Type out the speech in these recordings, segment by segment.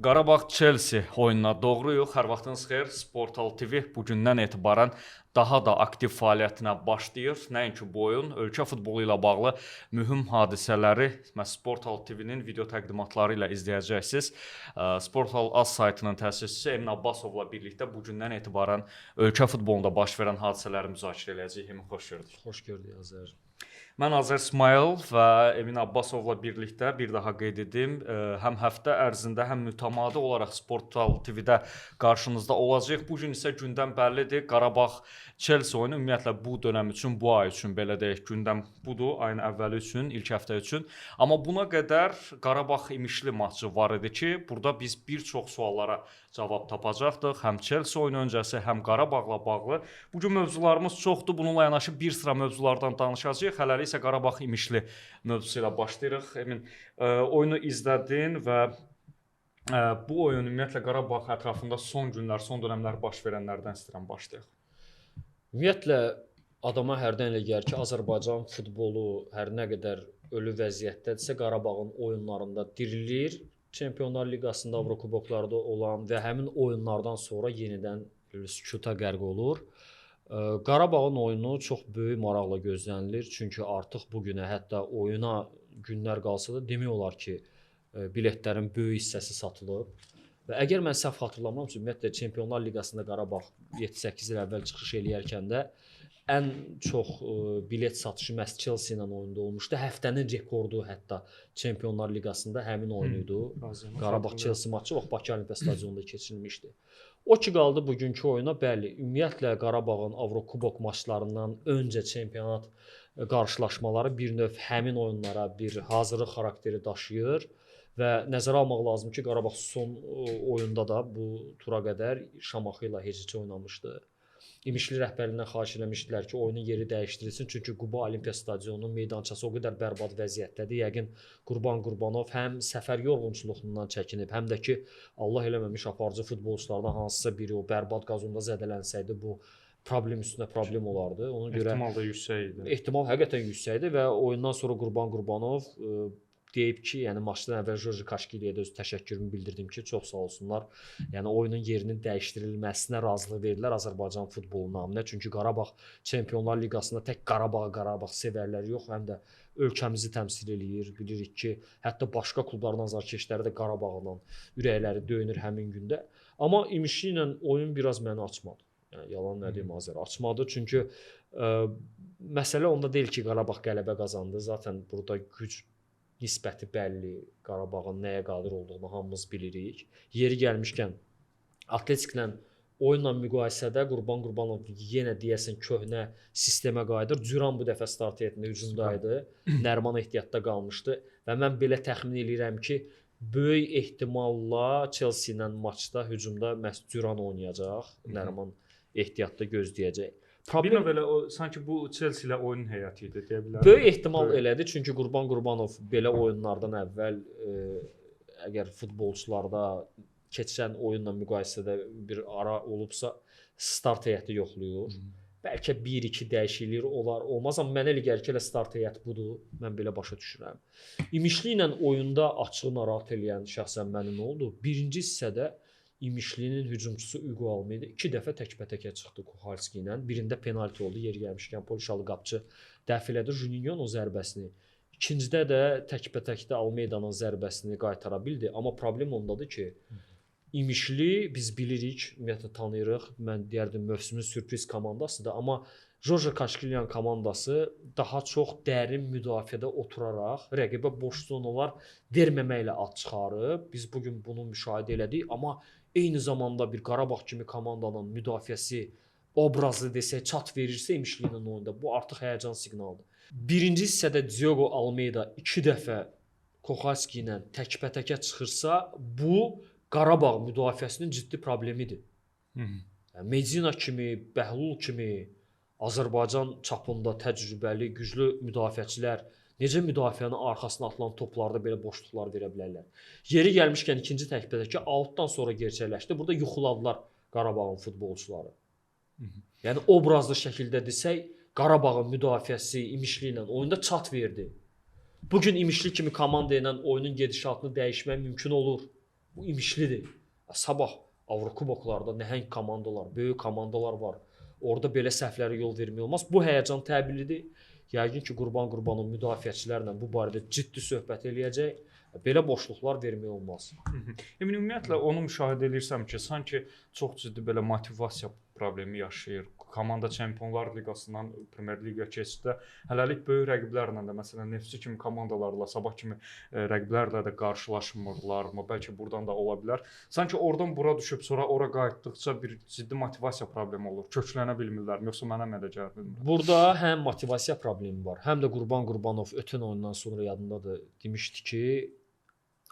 Qarabağ Chelsea oyununa doğruyuq. Hər vaxtınız xeyir. Sportal TV bu gündən etibarən daha da aktiv fəaliyyətinə başlayır. Nəinki bu oyun, ölkə futbolu ilə bağlı mühüm hadisələri məhz Sportal TV-nin video təqdimatları ilə izləyəcəksiniz. Sportal Az saytının təsisçisi Emin Abbasovla birlikdə bu gündən etibarən ölkə futbolunda baş verən hadisələri müzakirə eləyəcəyik. Emin, xoş gördük. Xoş gördük Azər. Mən Azər İsmayıl və Emin Abbasovla birlikdə bir daha qeyd edim, həm həftə ərzində, həm mütəmadi olaraq Sportal TV-də qarşınızda olacağıq. Bu gün isə gündəm bəllidir. Qarabağ Chelsea oyunu ümumiyyətlə bu dönəm üçün, bu ay üçün belə deyək, gündəm budur, ayın əvvəli üçün, ilk həftə üçün. Amma buna qədər Qarabağ İmişli maçı var idi ki, burada biz bir çox suallara cavab tapacaqdıq. Həm Chelsea oyunu öncəsi, həm Qarabağla bağlı. Bu gün mövzularımız çoxdur. Bununla yanaşı bir sıra mövzulardan danışacağıq. Hələlik isə Qarabağ İmişli mövzusu ilə başlayırıq. Emin, oyunu izlədin və bu oyun ümumiyyətlə Qarabağ ətrafında son günlər, son dönəmlər baş verənlərdən istəyirəm başlayaq. Ümumiyyətlə adama hərdən elə gəlir ki, Azərbaycan futbolu hər nə qədər ölü vəziyyətdədirsə, Qarabağın oyunlarında dirilir. Çempionlar Liqasında, Avrokuboklarda olan və həmin oyunlardan sonra yenidən sükuta qərq olur. Qarabağın oyunu çox böyük maraqla gözlənilir. Çünki artıq bu günə, hətta oyuna günlər qalsa da demək olar ki, biletlərin böyük hissəsi satılıb. Və əgər mən səhv xatırlamıramsa, ümumiyyətlə Çempionlar Liqasında Qarabağ 7-8 il əvvəl çıxış eləyərkən də ən çox bilet satışı məhz Chelsea ilə oyunda olmuşdu. Həftənin rekordu hətta Çempionlar Liqasında həmin oyun idi. Qarabağ Chelsea maçı vaxt Bakı Olimpiya stadionunda keçirilmişdi. O ki qaldı bugünkü oyuna, bəli, ümumiyyətlə Qarabağın Avrokubok maçlarından öncə çempionat qarşılaşmaları bir növ həmin oyunlara bir hazırlıq xarakteri daşıyır və nəzərə almaq lazım ki, Qarabağ son oyunda da bu tura qədər Şamaxı ilə heç-heçə oynamışdı. İmişli rəhbərliyindən xahiş eləmişdilər ki, oyunun yeri dəyişdirilsin. Çünki Quba Olimpiya stadionunun meydançası o qədər bərbad vəziyyətdədir. Yəqin Qurban Qurbanov həm səfər yorğunçuluğundan çəkinib, həm də ki, Allah eləməmiş aparıcı futbolçulardan hansısa biri o bərbad qazonda zədələnsəydi, bu problem üstünə problem olardı. Ona görə ehtimal da yüksək idi. Ehtimal həqiqətən yüksək idi və oyundan sonra Qurban Qurbanov deyib ki, yəni maçdan əvvəl Jorji Kaşkiliyə də öz təşəkkürümü bildirdim ki, çox sağ olsunlar. Yəni oyunun yerinin dəyişdirilməsinə razılıq verdilər Azərbaycan futbolu naminə. Çünki Qarabağ Çempionlar Liqasında tək Qarabağ sevərləri yox, həm də ölkəmizi təmsil eləyir. Bilirik ki, hətta başqa klubların azarkeşləri də Qarabağla ürəkləri döyünür həmin gündə. Amma İmişli ilə oyun biraz məni açmadı. Yəni yalan nə deyim Azər, açmadı. Çünki məsələ onda deyil ki, Qarabağ qələbə qazandı. Zaten burada güc nisbəti bəlli, Qarabağın nəyə qadir olduğunu hamımız bilirik. Yeri gəlmişkən Atletiklə oyunla müqayisədə Qurban Qurbanov yenə deyəsən köhnə sistemə qayıdır. Cüran bu dəfə start heyətində hücumda idi. Nərman ehtiyatda qalmışdı və mən belə təxmin eləyirəm ki, böyük ehtimalla Chelsea ilə maçda hücumda məhz Cüran oynayacaq. Nərman ehtiyatda gözləyəcək. Problem belə o sanki bu Chelsea ilə oyunun heyəti idi deyə bilərəm. Böyük ehtimal elədi, çünki Qurban Qurbanov belə oyunlardan əvvəl əgər futbolçularda keçən oyunla müqayisədə bir ara olubsa, start heyəti yoxlayır. Bəlkə 1-2 dəyişiklik olar, olmaz, amma mənə elə gəlir ki, elə start heyəti budur. Mən belə başa düşürəm. İmişli ilə oyunda açığı narahat eləyən şəxsən məni nə oldu? Birinci hissədə İmişlinin hücumçusu Uqo Almeida 2 dəfə təkbətəkə çıxdı Kuhalski ilə. Birində penalti oldu, yeri gəlmişkən Polşalı qapçı dəf elədi Juninho o zərbəsini. İkincidə də təkbətəkdə Almeidanın zərbəsini qaytara bildi. Amma problem ondadır ki, İmişli biz bilirik, ümumiyyətlə tanıyırıq. Mən deyərdim mövsümün sürpriz komandasıdır, amma Jorge Kaşkilyan komandası daha çox dərin müdafiədə oturaraq rəqibə boş zonalar verməməklə ad çıxarıb. Biz bugün bunu müşahidə elədik, amma eyni zamanda bir Qarabağ kimi komandanın müdafiəsi obrazlı desək çat verirsə İmişli ilə oyunda, bu artıq həyəcan siqnalıdır. Birinci hissədə Diogo Almeida 2 dəfə Koxaski ilə təkbətəkə çıxırsa, bu Qarabağ müdafiəsinin ciddi problemidir. Yəni Medina kimi, Bəhlul kimi Azərbaycan çapında təcrübəli, güclü müdafiəçilər necə müdafiənin arxasına atılan toplarda belə boşluqlar verə bilərlər? Yeri gəlmişkən ikinci təkbətəkə outdan sonra gerçəkləşdi. Burada yuxuladılar Qarabağın futbolçuları. Yəni obrazlı şəkildə desək, Qarabağın müdafiəsi İmişli ilə oyunda çat verdi. Bugün İmişli kimi komanda ilə oyunun gedişatını dəyişmək mümkün olur. Bu imişlidir. Sabah Avrokuboklarda nəhəng komandalar, böyük komandalar var. Orada belə səhvlərə yol vermək olmaz. Bu həyəcan təbilidir. Yəqin ki, Qurban Qurbanov müdafiəçilərlə bu barədə ciddi söhbət eləyəcək. Belə boşluqlar vermək olmaz. Emin, ümumiyyətlə onu müşahidə edirsən ki, sanki çox ciddi belə motivasiya problemi yaşayır. Komanda Çempionlar Liqasından Premyer Liqaya keçdi. Hələlik böyük rəqiblərlə də, məsələn, Neftçi kimi komandalarla, Sabah kimi rəqiblərlə də qarşılaşmırlarmı? Bəlkə burdan da ola bilər. Sanki oradan bura düşüb sonra ora qayıtdıqca bir ciddi motivasiya problemi olur. Köklənə bilmirlər. Yoxsa mənə elə gəlir, bilmirəm. Burada həm motivasiya problemi var, həm də Qurban Qurbanov ötən oyundan sonra yadındadır, demişdi ki,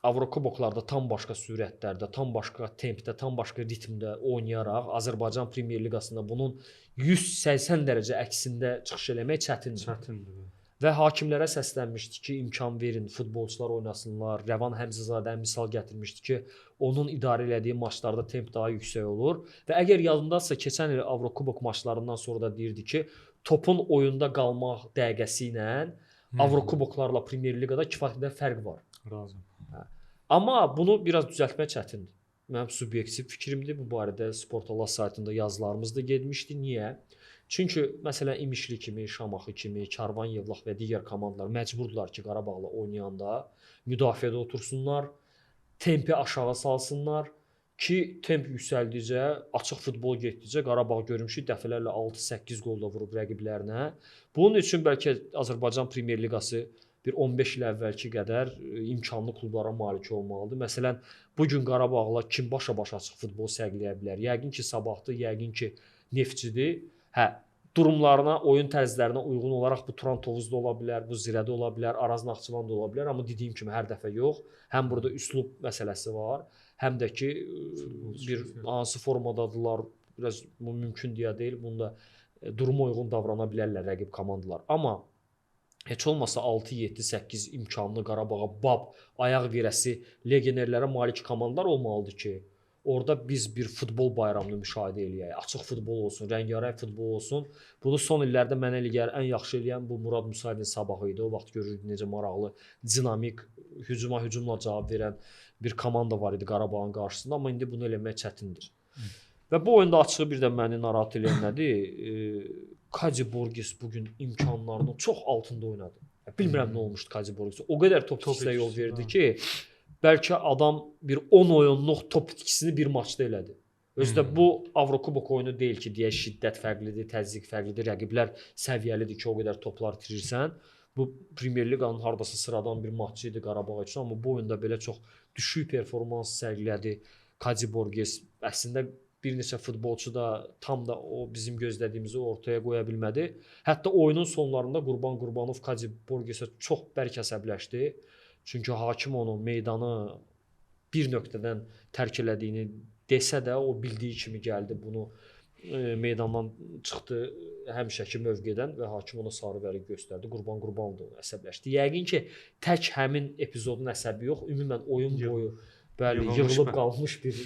Avrokuboklarda tam başqa sürətlərdə, tam başqa tempdə, tam başqa ritmdə oynayaraq Azərbaycan Premyer Liqasında bunun 180 dərəcə əksində çıxış eləmək çətindir. Çətindir. Və hakimlərə səslənmişdi ki, imkan verin, futbolçular oynasınlar. Rəvan Həmzəzadə misal gətirmişdi ki, onun idarə elədiyi maçlarda temp daha yüksək olur. Və əgər yadındadırsa, keçən il Avrokubok maçlarından sonra da deyirdi ki, topun oyunda qalmaq dəqiqəsi ilə Avrokuboklarla Premyer Liqada kifayət qədər fərq var. Razı. Amma bunu biraz düzəltmək çətindir. Mənim subyektiv fikrimdir. Bu barədə Sportala saytında yazılarımız da getmişdi. Niyə? Çünki məsələn İmişli kimi, Şamaxı kimi, Karvan Yevlax və digər komandalar məcburdular ki, Qarabağla oynayanda müdafiədə otursunlar, tempi aşağı salsınlar ki, temp yüksəldikcə, açıq futbol getdikcə Qarabağ görmüşük dəfələrlə 6-8 qol da vurub rəqiblərinə. Bunun üçün bəlkə Azərbaycan Premyer Liqası bir 15 il əvvəlki qədər imkanlı klublara malik olmalıdır. Məsələn, bu gün Qarabağla kim başa-baş açıq futbol sərgiləyə bilər? Yəqin ki, Sabahdır, yəqin ki, Neftçidir. Hə, durumlarına, oyun tərzlərinə uyğun olaraq bu Turan Tovuz da ola bilər, bu Zirədə ola bilər, Araz Naxçıvan da ola bilər, amma dediyim kimi hər dəfə yox. Həm burada üslub məsələsi var, həm də ki, bir hansı formadadırlar, biraz bu mümkün deyə deyil. Bunda duruma uyğun davrana bilərlər rəqib komandalar. Amma heç olmasa 6, 7, 8 imkanlı Qarabağa bab, ayaq verəsi legionerlərə malik komandalar olmalıdır ki, orada biz bir futbol bayramını müşahidə eləyək. Açıq futbol olsun, rəngarəng futbol olsun. Bunu son illərdə mənə elə gəlir ən yaxşı eləyən bu Murad Musayevin Sabahı idi. O vaxt görürdük necə maraqlı, dinamik, hücuma hücumla cavab verən bir komanda var idi Qarabağın qarşısında, amma indi bunu eləmək çətindir. Və bu oyunda açığı bir də məni narahat eləyən nədir? Kaci Borges bugün imkanlarının çox altında oynadı. Bilmirəm nə olmuşdu Kaci Borges. O qədər top itkisinə yol verdi ki, bəlkə adam bir 10 oyunluq top itkisini bir maçda elədi. Özü də bu Avrokubok oyunu deyil ki, deyək şiddət fərqlidir, təzyiq fərqlidir, rəqiblər səviyyəlidir ki, o qədər toplar itirirsən. Bu Premyer Liqanın hardasa sıradan bir maçı idi Qarabağ üçün, amma bu oyunda belə çox düşük performans sərgilədi Kaci Borges. Əslində bir neçə futbolçu da tam da o bizim gözlədiyimizi ortaya qoya bilmədi. Hətta oyunun sonlarında Qurban Qurbanov Kaci Borgesə çox bərk əsəbləşdi. Çünki hakim onu meydanı bir nöqtədən tərk elədiyini desə də o bildiyi kimi gəldi bunu meydandan çıxdı həmişəki mövqedən və hakim ona sarı vərəq göstərdi. Qurban Qurbanov da onu əsəbləşdi. Yəqin ki, tək həmin epizodun əsəbi yox, ümumən oyun boyu bəli, yığılıb qalmış bir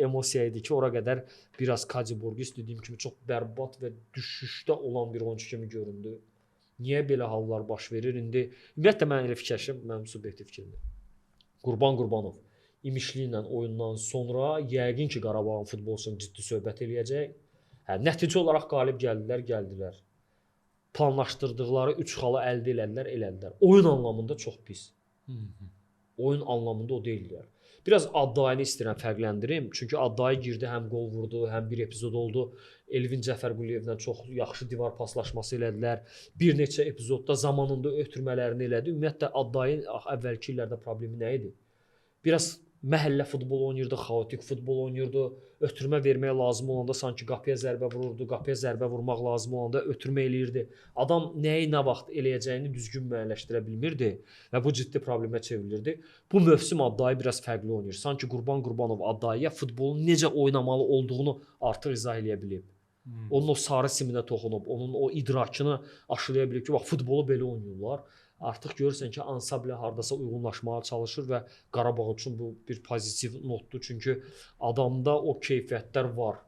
emosiya idi ki, ora qədər biraz Kaci Borges dediyim kimi çox bərbad və düşüşdə olan bir oyunçu kimi göründü. Niyə belə hallar baş verir indi? Ümumiyyətlə mən elə fikirləşirəm, mənim subyektiv fikrimdir. Qurban Qurbanov İmişli ilə oyundan sonra yəqin ki, Qarabağın futbolçusunu ciddi söhbət eləyəcək. Hə, nəticə olaraq qalib gəldilər, Planlaşdırdıqları 3 xalı əldə elədilər, elədilər. Oyun anlamında çox pis. Oyun anlamında o deyildilər. Biraz Addayını istəyirəm fərqləndirim. Çünki Addayı girdi, həm qol vurdu, həm bir epizod oldu. Elvin Cəfərquliyevlə çox yaxşı divar paslaşması elədilər. Bir neçə epizodda zamanında ötürmələrini elədi. Ümumiyyətlə Addayın əvvəlki illərdə problemi nə idi? Biraz məhəllə futbol oynayırdı, xaotik futbol oynayırdı. Ötürmə verməyə lazım olanda sanki qapıya zərbə vururdu, qapıya zərbə vurmaq lazım olanda ötürmə eləyirdi. Adam nəyi nə vaxt eləyəcəyini düzgün müəyyənləşdirə bilmirdi və bu ciddi problemə çevrilirdi. Bu mövsüm Addayı biraz fərqli oynayır. Sanki Qurban Qurbanov Addayıya futbolun necə oynamalı olduğunu artıq izah eləyə bilib. Onun o sarı siminə toxunub, onun o idrakını aşılaya bilib ki, bax futbolu belə oynayırlar. Artıq görürsən ki, ansamblə hardasa uyğunlaşmağa çalışır və Qarabağ üçün bu bir pozitiv notdur. Çünki adamda o keyfiyyətlər var.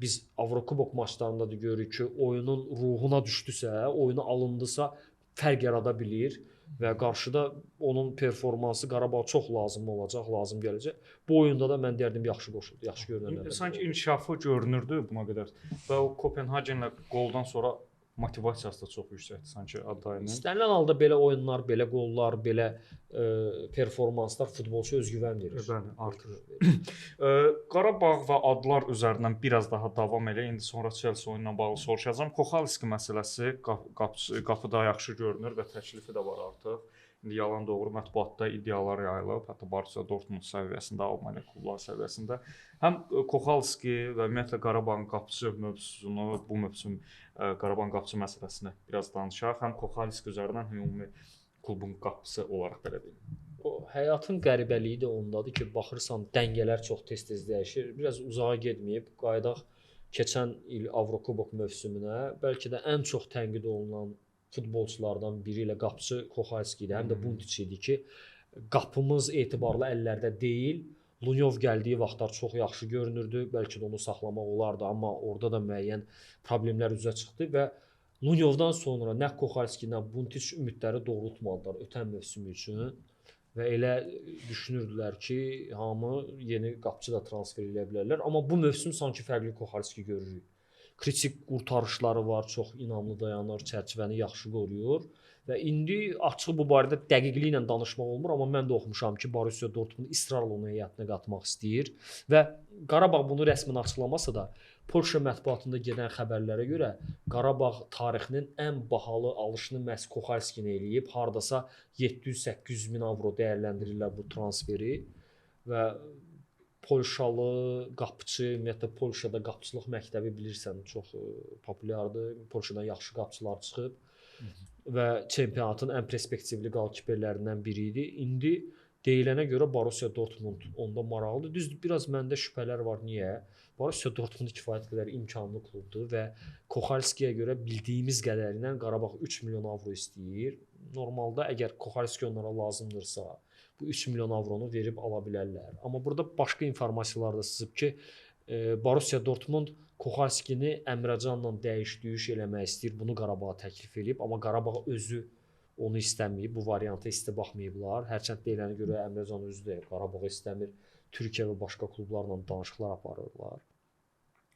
Biz Avrokubok maçlarında da görürük ki, oyunun ruhuna düşdüsə, oyunu alındısa fərq yarada bilir. Və qarşıda onun performansı Qarabağa çox lazım olacaq, lazım gələcək. Bu oyunda da mən deyərdim yaxşı qoşuldu, yaxşı görünənlərdən. Sanki inkişafı görünürdü buna qədər. Və o Kopenhagenlə qoldan sonra motivasiyası da çox yüksəkdir sanki Adayının. İstənilən halda belə oyunlar, belə qollar, belə performanslar futbolçu özgüvən verir. Bəli, artırır. Qarabağ və adlar üzərindən biraz daha davam eləyək. İndi sonra Chelsea oyununa bağlı soruşacağam. Koxalski məsələsi qapıda yaxşı görünür və təklifi də var artıq. İndi yalan doğru mətbuatda iddialar yayılıb, hətta Borussia Dortmund səviyyəsində, Almaniya klubları səviyyəsində. Həm Koxalski və ümumiyyətlə Qarabağın qapıcı mövzusunu, bu mövsüm Qarabağın qapıcı məsələsini biraz danışaq. Həm Koxalski üzərindən, həm ümumi klubun qapısı olaraq belə deyim. O həyatın qəribəliyi də ondadır ki, baxırsan dəngələr çox tez-tez dəyişir. Biraz uzağa getməyib, qayıdaq keçən il Avrokubok mövsümünə. Bəlkə də ən çox tənqid olunan futbolçulardan biri ilə qapıcı Koxalski idi, həm də Buntiç idi ki, qapımız etibarlı əllərdə deyil. Lunyov gəldiyi vaxtlar çox yaxşı görünürdü, bəlkə də onu saxlamaq olardı, amma orada da müəyyən problemlər üzə çıxdı və Lunyovdan sonra nə Koxalski, nə Buntiç ümidləri doğrultmadılar ötən mövsüm üçün və elə düşünürdülər ki, hamı yeni qapıcı da transfer eləyə bilərlər, amma bu mövsüm sanki fərqli Koxalski görürük. Kritik qurtarışları var, çox inamlı dayanır, çərçivəni yaxşı qoruyur və indi açıq bu barədə dəqiqliklə danışmaq olmur, amma mən də oxumuşam ki, Borussia Dortmund israrla onu heyətinə qatmaq istəyir və Qarabağ bunu rəsmən açıqlamasa da, Polşa mətbuatında gedən xəbərlərə görə Qarabağ tarixinin ən bahalı alışını məhz Koxalskini eləyib, hardasa 700-800 min avro dəyərləndirirlər bu transferi və Polşalı qapıçı, ümumiyyətlə Polşada qapıçılıq məktəbi bilirsən çox populyardır. Polşadan yaxşı qapıçılar çıxıb və çempionatın ən perspektivli qalkiperlərindən biri idi. İndi deyilənə görə Borussia Dortmund onda maraqlıdır. Düzdür, biraz məndə şübhələr var. Niyə? Borussia Dortmund kifayət qədər imkanlı klubdur və Koxalskiyə görə bildiyimiz qədərindən Qarabağ 3 milyon avro istəyir. Normalda əgər Koxalski onlara lazımdırsa, bu 3 milyon avronu verib ala bilərlər. Amma burada başqa informasiyalar da sızıb ki, Borussia Dortmund Koxalskini Əmrəcanla dəyiş-düyüş eləmək istəyir. Bunu Qarabağa təklif eləyib, amma Qarabağ özü onu istəməyib, bu varianta isti baxmayıblar. Hərçənd deyilənə görə Əmrəcan özü də Qarabağı istəmir. Türkiyə və başqa klublarla danışıqlar aparırlar.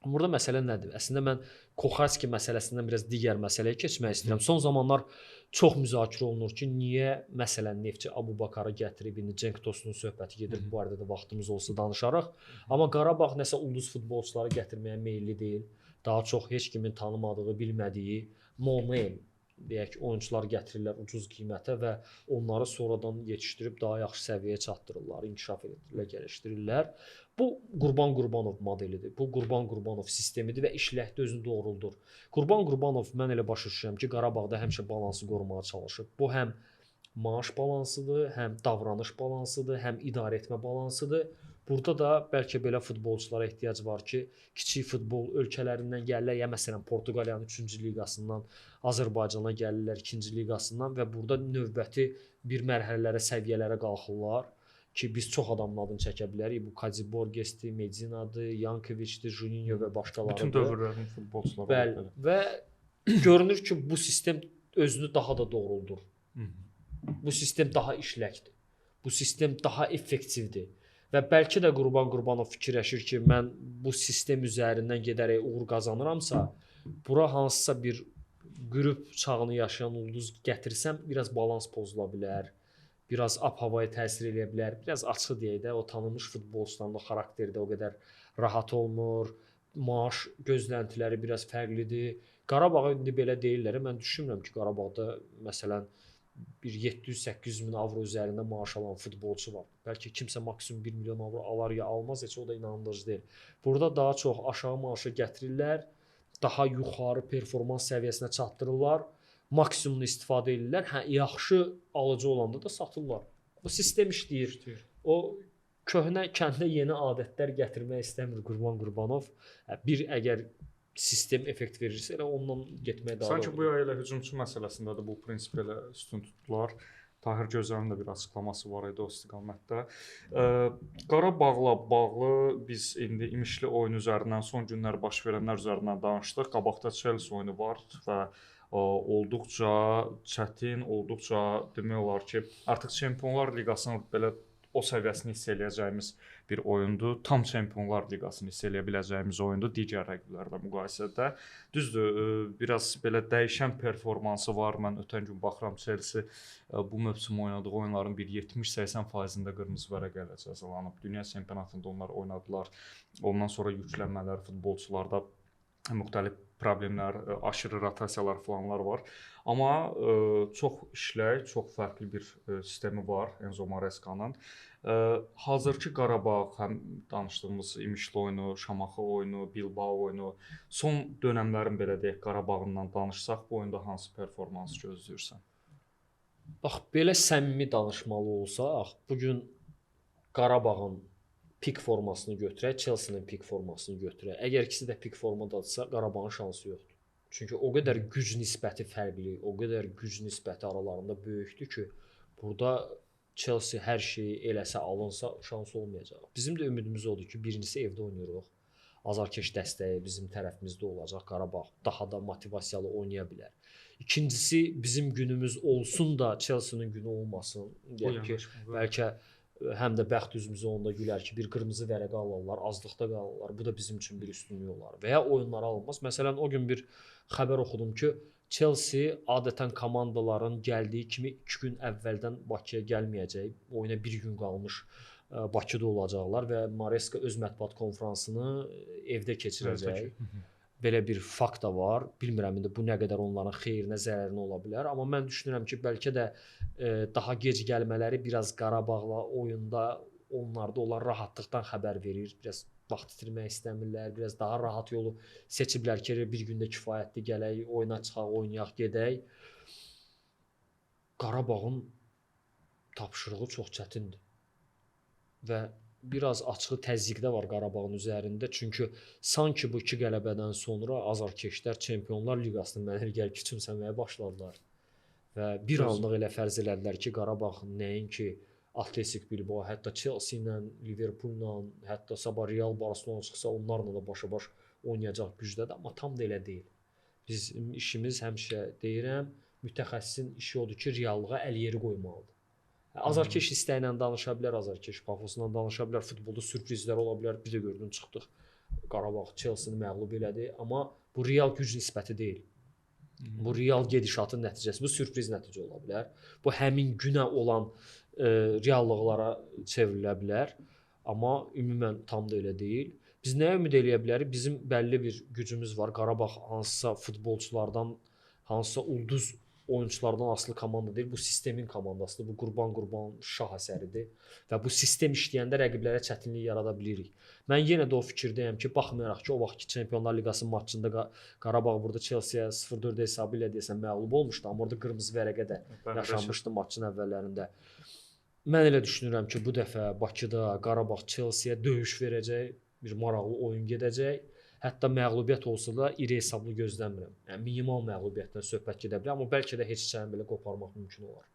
Burada məsələ nədir? Əslində mən Koxalski məsələsindən biraz digər məsələyə keçmək istəyirəm. Son zamanlar çox müzakirə olunur ki, niyə məsələn Neftçi Abubakarı gətirib, indi Cenk Tosunun söhbəti gedir, bu barədə də vaxtımız olsa danışarıq. Amma Qarabağ nəsə ulduz futbolçuları gətirməyə meyilli deyil. Daha çox heç kimin tanımadığı, bilmədiyi no name deyək ki, oyunçular gətirirlər ucuz qiymətə və onları sonradan yetişdirib daha yaxşı səviyyəyə çatdırırlar, inkişaf etdirirlər, gəlişdirirlər. Bu Qurban Qurbanov modelidir. Bu Qurban Qurbanov sistemidir və işləkdə özünü doğruldur. Qurban Qurbanov mən elə başa düşürəm ki, Qarabağda həmişə balansı qorumağa çalışıb. Bu həm maaş balansıdır, həm davranış balansıdır, həm idarə etmə balansıdır. Burada da bəlkə belə futbolçulara ehtiyac var ki, kiçik futbol ölkələrindən gəlirlər, ya məsələn Portuqaliyanın 3-cü liqasından Azərbaycana gəlirlər 2-ci liqasından və burada növbəti bir mərhələlərə, səviyyələrə qalxırlar ki, biz çox adamın adını çəkə bilərik. Bu Kazi Borgesdir, Medinadır, Yankoviçdir, Juninho və başqalarıdır. Bütün dövrlərin futbolçuları. Bəli, və görünür ki, bu sistem özünü daha da doğruldur. Bu sistem daha işləkdir. Bu sistem daha effektivdir. Və bəlkə də Qurban Qurbanov fikirləşir ki, mən bu sistem üzərindən gedərək uğur qazanıramsa, bura hansısa bir qrup çağını yaşayan ulduz gətirsəm, biraz balans pozula bilər, biraz ab-havaya təsir eləyə bilər. Biraz açıq deyək də, o tanınmış futbolçuların da xarakteri də o qədər rahat olmur, maaş gözləntiləri biraz fərqlidir. Qarabağa indi belə deyirlər, mən düşünmürəm ki, Qarabağda məsələn bir 700-800 min avro üzərində maaş alan futbolçu var. Bəlkə kimsə maksimum 1 milyon avro alar ya almaz, heç o da inandırıcı deyil. Burada daha çox aşağı maaşı gətirirlər, daha yuxarı performans səviyyəsinə çatdırırlar, maksimumunu istifadə edirlər. Hə, yaxşı alıcı olanda da satırlar. Bu sistem işləyir. O köhnə kəndə yeni adətlər gətirmək istəmir Qurban Qurbanov. Bir əgər sistem effekt verirsə, elə ondan getmək daha sanki bu yay elə hücumçu məsələsində də bu prinsip elə üstün tutdular. Tahir Gözəlin də bir açıqlaması var idi o istiqamətdə. Qarabağla bağlı biz indi imişli oyun üzərindən, son günlər baş verənlər üzərindən danışdıq. Qabaqda Chelsea oyunu var və Olduqca çətin, olduqca demək olar ki, artıq Çempionlar Liqasının belə o səviyyəsini hiss eləyəcəyimiz bir oyundur. Tam Çempionlar Liqasını hiss eləyə biləcəyimiz oyundur digər rəqiblərlə müqayisədə. Düzdür, biraz belə dəyişən performansı var. Mən ötən gün baxıram Chelsea bu mövsüm oynadığı oyunların bir 70-80%-də qırmızı vərəqə ilə cəzalanıb. Dünya çempionatında onlar oynadılar. Ondan sonra yüklənmələr futbolçularda müxtəlif problemlər, aşırı rotasiyalar falanlar var. Amma çox işlək, çox fərqli bir sistemi var Enzo Maresca'nın. Hazırki Qarabağ, həm danışdığımız İmişli oyunu, Şamaxı oyunu, Bilbao oyunu, son dönəmlərin belə deyək Qarabağından danışsaq, bu oyunda hansı performans gözləyirsən? Bax, belə səmimi danışmalı olsaq, bu gün Qarabağın pik formasını götürək, Chelsea-nin pik formasını götürək. Əgər ikisi də pik formadadırsa, Qarabağın şansı yoxdur. Çünki o qədər güc nisbəti fərqli, o qədər güc nisbəti aralarında böyükdür ki, burada Chelsea hər şeyi eləsə, alınsa şansı olmayacaq. Bizim də ümidimiz odur ki, birincisi evdə oynayırıq. Azarkeş dəstəyi bizim tərəfimizdə olacaq. Qarabağ daha da motivasiyalı oynaya bilər. İkincisi, bizim günümüz olsun da Chelsea-nin günü olmasın. Deyək ki, bəlkə həm də bəxt üzümüzə onda gülər ki, bir qırmızı vərəqə alırlar, azlıqda qalırlar. Bu da bizim üçün bir üstünlük olar. Və ya oyunlara alınmaz. Məsələn, o gün bir xəbər oxudum ki, Chelsea adətən komandaların gəldiyi kimi 2 gün əvvəldən Bakıya gəlməyəcək. Oyuna bir gün qalmış Bakıda olacaqlar və Maresca öz mətbuat konfransını evdə keçirəcək. Belə bir fakt da var. Bilmirəm indi bu nə qədər onların xeyrinə, zərərinə ola bilər, amma mən düşünürəm ki, bəlkə də daha gec gəlmələri biraz Qarabağla oyunda onlarda olan rahatlıqdan xəbər verir. Biraz vaxt itirmək istəmirlər, biraz daha rahat yolu seçiblər ki, bir gündə kifayətli gələk, oyuna çıxaq, oynayaq, gedək. Qarabağın tapşırığı çox çətindir və biraz açığı təzyiqdə var Qarabağın üzərində. Çünki sanki bu iki qələbədən sonra azarkeşlər Çempionlar Liqasını mənə elə gəlir küçümsəməyə başladılar. Və bir anlıq elə fərz elədilər ki, Qarabağ nəinki Atletik Bilbao, hətta Chelsea ilə, Liverpool-la, hətta sabah Real Barcelona çıxsa onlarla da başa-baş oynayacaq gücdədir, amma tam da elə deyil. Bizim işimiz həmişə deyirəm, mütəxəssisin işi odur ki, reallığa əl yeri qoymalıdır. Azarkeş istəklə danışa bilər, azarkeş pafosla danışa bilər, futbolda sürprizlər ola bilər. Bir də gördün çıxdıq. Qarabağ Chelsea-ni məğlub elədi, amma bu real güc nisbəti deyil. Bu real gedişatın nəticəsi, bu sürpriz nəticə ola bilər. Bu həmin günə olan reallıqlara çevrilə bilər, amma ümumən tam da elə deyil. Biz nəyə ümid eləyə bilərik? Bizim bəlli bir gücümüz var. Qarabağ hansısa futbolçulardan, hansısa ulduz oyunçulardan asılı komanda deyil, bu sistemin komandasıdır. Bu Qurban şah əsəridir və bu sistem işləyəndə rəqiblərə çətinlik yarada bilirik. Mən yenə də o fikirdəyəm ki, baxmayaraq ki, o vaxtki Çempionlar Liqası maçında Qarabağ burada Chelsea-yə 0-4 hesabı ilə deyəsən məğlub olmuşdu, amma orada qırmızı vərəqə də yaşanmışdı maçın əvvəllərində. Mən elə düşünürəm ki, bu dəfə Bakıda Qarabağ Chelsea-yə döyüş verəcək, bir maraqlı oyun gedəcək. Hətta məğlubiyyət olsa da iri hesablı gözləmirəm. Yəni minimal məğlubiyyətdən söhbət gedə bilər, amma bəlkə də heç çəni belə qoparmaq mümkün olar.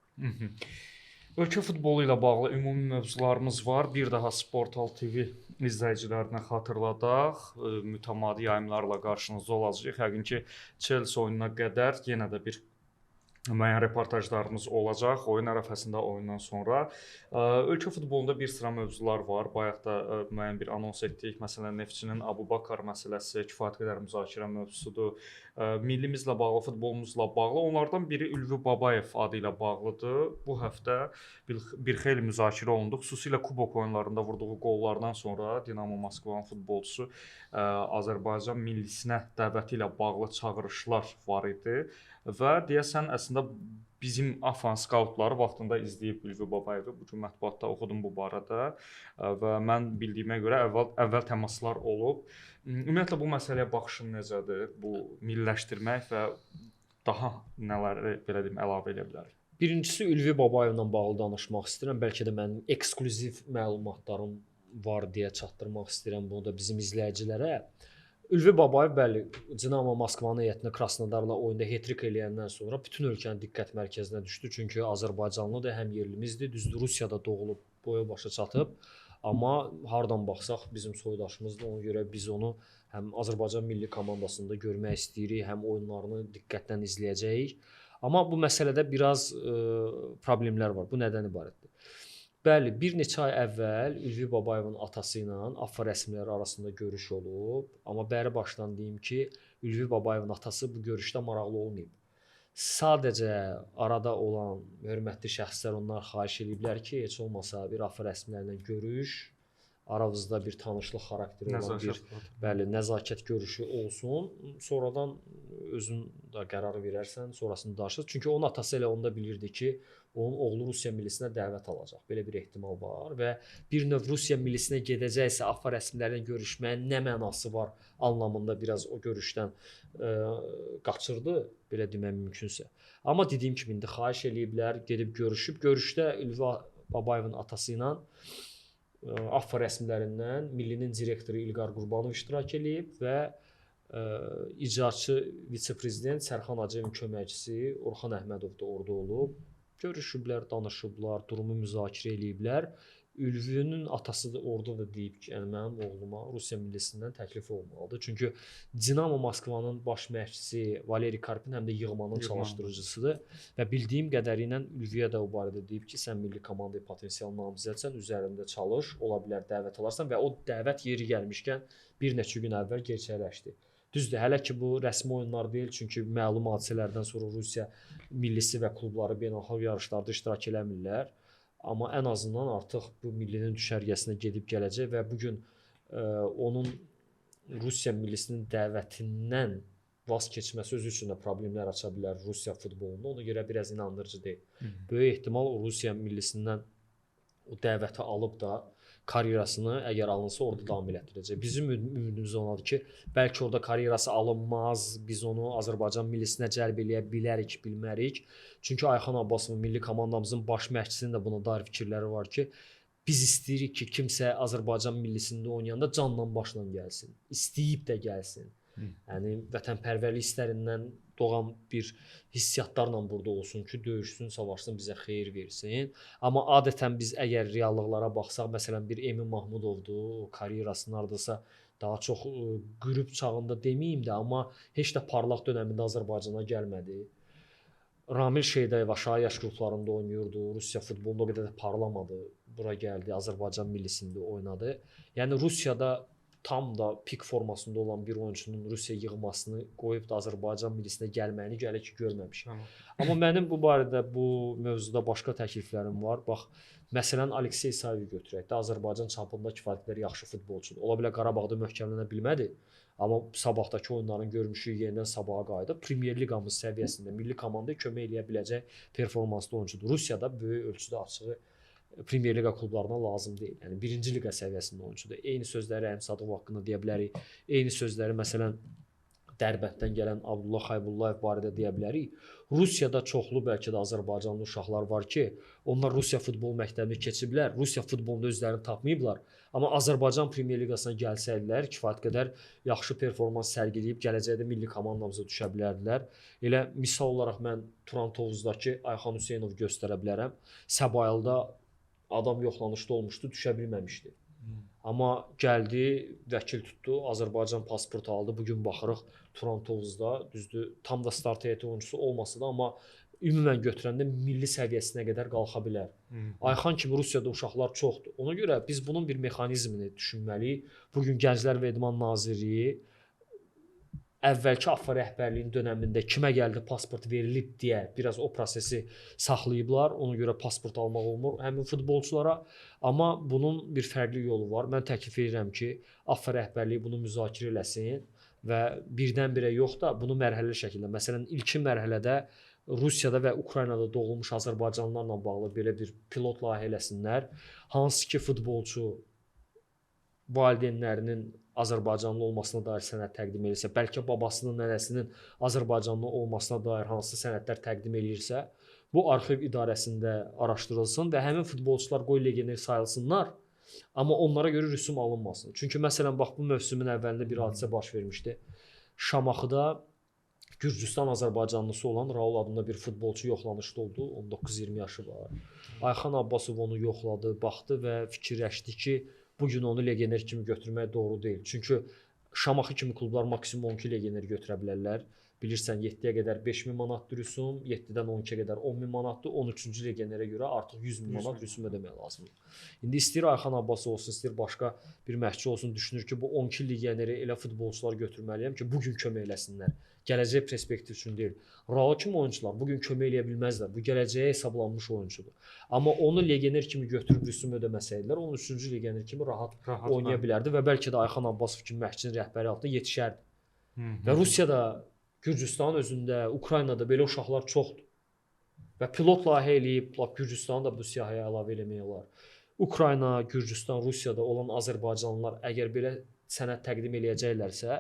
Ölkə futbolu ilə bağlı ümumi mövzularımız var. Bir daha Sportal TV izləyicilərinə xatırladaq. Mütəmadi yayımlarla qarşınızda olacağıq. Yəqin ki, Chelsea oyununa qədər yenə də bir müəyyən reportajlarımız olacaq oyun ərəfəsində, oyundan sonra. Ölkə futbolunda bir sıra mövzular var. Bayaq da müəyyən bir anons etdik. Məsələn, Neftçinin Abubakar məsələsi kifayət qədər müzakirə mövzusudur. Millimizlə bağlı, futbolumuzla bağlı. Onlardan biri Ülvi Babayev adı ilə bağlıdır. Bu həftə bir xeyli müzakirə olundu. Xüsusilə kubok oyunlarında vurduğu qollardan sonra Dinamo Moskvanın futbolçusu Azərbaycan millisinə dəvəti ilə bağlı çağırışlar var idi. Və deyəsən, əslində bizim AFA skautları vaxtında izləyib Ülvi Babayevi. Bu gün mətbuatda oxudum bu barədə və mən bildiyimə görə əvvəl təmaslar olub. Ümumiyyətlə bu məsələyə baxışın necədir? Bu milliləşdirmək və daha nələri belə deyim əlavə edə bilərik? Birincisi Ülvi Babayevlə bağlı danışmaq istəyirəm. Bəlkə də mənim eksklüziv məlumatlarım var deyə çatdırmaq istəyirəm bunu da bizim izləyicilərə. Ülvi Babayev bəli, Dinamo Moskvanın heyətinə Krasnodarla oyunda hat-trick eləyəndən sonra bütün ölkənin diqqət mərkəzinə düşdü. Çünki Azərbaycanlıdır, həm yerlimizdir. Düzdür, Rusiyada doğulub, boya başa çatıb. Amma hardan baxsaq bizim soydaşımızdır. Ona görə biz onu həm Azərbaycan milli komandasında görmək istəyirik, həm oyunlarını diqqətlə izləyəcəyik. Amma bu məsələdə biraz problemlər var. Bu nədən ibarətdir? Bəli, bir neçə ay əvvəl Ülvi Babayevin atası ilə AFFA rəsmiləri arasında görüş olub, amma bəri başdan deyim ki, Ülvi Babayevin atası bu görüşdə maraqlı olmayıb. Sadəcə arada olan hörmətli şəxslər onlar xahiş eləyiblər ki, heç olmasa bir AFFA rəsmiləri ilə görüş, aranızda bir tanışlıq xarakteri olan bir bəli, nəzakət görüşü olsun. Sonradan özün də qərarı verərsən, sonrasını danışırız. Çünki onun atası elə onda bilirdi ki, onun oğlu Rusiya millisinə dəvət alacaq. Belə bir ehtimal var və bir növ Rusiya millisinə gedəcəksə AFFA rəsmiləri ilə görüşməyin nə mənası var anlamında biraz o görüşdən qaçırdı, belə demək mümkünsə. Amma dediyim kimi indi xahiş eləyiblər, gedib görüşüb. Görüşdə Ülvi Babayevin atası ilə AFFA rəsmilərindən millinin direktoru İlqar Qurbanov iştirak eləyib və icraçı vitse-prezident Sərxan Hacıyevin köməkçisi Orxan Əhmədov da orada olub. Görüşüblər, danışıblar, durumu müzakirə eləyiblər. Ülvünün atası da orada da deyib ki, yəni mənim oğluma Rusiya millisindən təklif olmalıdır. Çünki Dinamo Moskvanın baş məşqçisi Valeri Karpin həm də yığmanın çalışdırıcısıdır və bildiyim qədəri ilə Ülviyə də o barədə deyib ki, sən milli komandaya potensial namizədsən, üzərində çalış, ola bilər dəvət alarsan və o dəvət yeri gəlmişkən bir neçə gün əvvəl gerçəkləşdi. Düzdür, hələ ki bu rəsmi oyunlar deyil, çünki məlum hadisələrdən sonra Rusiya millisi və klubları beynəlxalq yarışlarda iştirak eləmirlər. Amma ən azından artıq bu millinin düşərgəsinə gedib gələcək və bu gün onun Rusiya millisinin dəvətindən vaz keçməsi özü üçün də problemlər aça bilər Rusiya futbolunda. Ona görə biraz inandırıcı deyil. Böyük ehtimal o Rusiya millisindən o dəvəti alıb da karyerasını əgər alınsa orada davam elətdirəcək. Bizim ümidimiz onadır ki, bəlkə orada karyerası alınmaz, biz onu Azərbaycan millisinə cəlb eləyə bilərik, bilmərik. Çünki Ayxan Abbasovun milli komandamızın baş məşqçisinin də buna dair fikirləri var ki, biz istəyirik ki, kimsə Azərbaycan millisində oynayanda canla başla gəlsin, istəyib də gəlsin. Yəni vətənpərvərlik hisslərindən doğan bir hissiyatlarla burada olsun ki, döyüşsün, savaşsın, bizə xeyir versin. Amma adətən biz əgər reallıqlara baxsaq, məsələn bir Emin Mahmudovdur, o karyerasının hardasa daha çox qürub çağında deməyim də, amma heç də parlaq dönəmində Azərbaycana gəlmədi. Ramil Şeydayev aşağı yaş qruplarında oynayırdı, Rusiya futbolunda o qədər də parlamadı, bura gəldi, Azərbaycan millisində oynadı. Yəni Rusiyada tam da pik formasında olan bir oyunçunun Rusiya yığmasını qoyub da Azərbaycan millisinə gəlməyini hələ ki görməmişik. Amma mənim bu barədə bu mövzuda başqa təkliflərim var. Bax, məsələn Aleksey Sayevi götürək də, Azərbaycan çapında kifayət qədər yaxşı futbolçudur. Ola bilər Qarabağda möhkəmlənə bilmədi, amma Sabahdakı oyunların görmüşük, yenidən Sabaha qayıdıb Premyer Liqamız səviyyəsində milli komandaya kömək eləyə biləcək performanslı oyunçudur. Rusiyada böyük ölçüdə açığı Premyer Liqa klublarına lazım deyil. Yəni birinci liqa səviyyəsində oyunçudur. Eyni sözləri Rəhim Sadıqov haqqında deyə bilərik. Eyni sözləri məsələn Dərbənddən gələn Abdullah Xaybullayev barədə deyə bilərik. Rusiyada çoxlu bəlkə də Azərbaycanlı uşaqlar var ki, onlar Rusiya futbol məktəbini keçiblər, Rusiya futbolunda özlərini tapmayıblar. Amma Azərbaycan Premyer Liqasına gəlsəydilər, kifayət qədər yaxşı performans sərgiləyib gələcəkdə milli komandamıza düşə bilərdilər. Elə misal olaraq mən Turan Tovuzdakı Ayxan Hüseynov göstərə bilərəm. Səbaildə adam yoxlanışda olmuşdu, düşə bilməmişdi. Amma gəldi, vəkil tutdu, Azərbaycan pasportu aldı. Bu gün baxırıq Turan Tovuzda, düzdür, tam da start heyəti oyuncusu olmasa da, amma ümumən götürəndə milli səviyyəsinə qədər qalxa bilər. Ayxan kimi Rusiyada uşaqlar çoxdur. Ona görə biz bunun bir mexanizmini düşünməliyik. Bu gün Gənclər və İdman Nazirliyi əvvəlki AFFA rəhbərliyinin dönəmində kimə gəldi pasport verilib deyə biraz o prosesi saxlayıblar. Ona görə pasport almaq olmur həmin futbolçulara. Amma bunun bir fərqli yolu var. Mən təklif edirəm ki, AFFA rəhbərliyi bunu müzakirə eləsin və birdən-birə yox da bunu mərhələli şəkildə. Məsələn, ilkin mərhələdə Rusiyada və Ukraynada doğulmuş azərbaycanlılarla bağlı belə bir pilot layihə eləsinlər. Hansı ki futbolçu valideynlərinin Azərbaycanlı olmasına dair sənəd təqdim edirsə, bəlkə babasının, nənəsinin Azərbaycanlı olmasına dair hansı sənədlər təqdim edirsə, bu arxiv idarəsində araşdırılsın və həmin futbolçular qoy legioner sayılsınlar, amma onlara görə rüsum alınmasın. Çünki məsələn, bax bu mövsümün əvvəlində bir hadisə baş vermişdi. Şamaxıda Gürcüstan Azərbaycanlısı olan Raul adında bir futbolçu yoxlanışda oldu. 19-20 yaşı var. Ayxan Abbasov onu yoxladı, baxdı və fikirləşdi ki, bu gün onu legioner kimi götürmək doğru deyil. Çünki Şamaxı kimi klublar maksimum 12 legioner götürə bilərlər. Bilirsən 7-yə qədər 5000 manat rüsum, 7-dən 12-yə qədər 10000 manatdır. 13-cü legionerə görə artıq 100.000 manat rüsum ödəmək lazımdır. İndi istəyir Ayxan Abbasov olsun, istəyir başqa bir məşqçi olsun, düşünür ki, bu 12 legioneri elə futbolçular götürməliyəm ki, bu gün kömək eləsinlər. Gələcək perspektiv üçün deyil. Raul kimi oyunçular bu gün kömək eləyə bilməzlər. Bu gələcəyə hesablanmış oyunçudur. Amma onu legioner kimi götürüb rüsum ödəməsəydilər, 13-cü legioner kimi rahat oynaya bilərdi və bəlkə də Ayxan Abbasov kimi məşqçinin rəhbəri altında yetişərdi. Və Rusiyada, Gürcüstanın özündə, Ukraynada belə uşaqlar çoxdur. Və pilot layihə eləyib, lap Gürcüstanı da bu siyahıya əlavə eləmək olar. Ukrayna, Gürcüstan, Rusiyada olan Azərbaycanlılar əgər belə sənəd təqdim eləyəcəklərsə,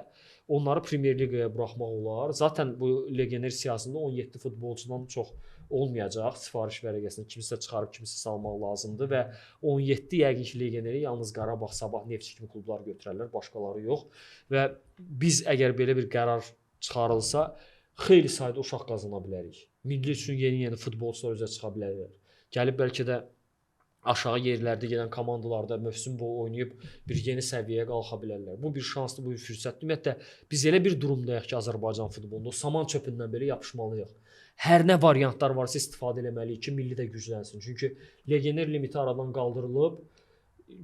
onları Premyer Liqaya buraxmaq olar. Zaten bu legioner siyahısında 17 futbolçudan çox olmayacaq. Sifariş vərəqəsini kimisə çıxarıb, kimisə salmaq lazımdır və 17 yəqin ki, legioneri yalnız Qarabağ, Sabah, Neftçi kimi klublar götürərlər, başqaları yox. Və biz əgər belə bir qərar çıxarılsa, xeyli sayda uşaq qazana bilərik. Milli üçün yeni-yeni futbolçular üzə çıxa bilərlər. Gəlib bəlkə də aşağı yerlərdə gedən komandalarda mövsüm boyu oynayıb bir yeni səviyyəyə qalxa bilərlər. Bu bir şansdır, bu bir fürsətdir. Ümumiyyətlə biz elə bir durumdayıq ki, Azərbaycan futbolunda o saman çöpündən belə yapışmalıyıq. Hər nə variantlar varsa istifadə eləməliyik ki, milli də güclənsin. Çünki legioner limiti aradan qaldırılıb,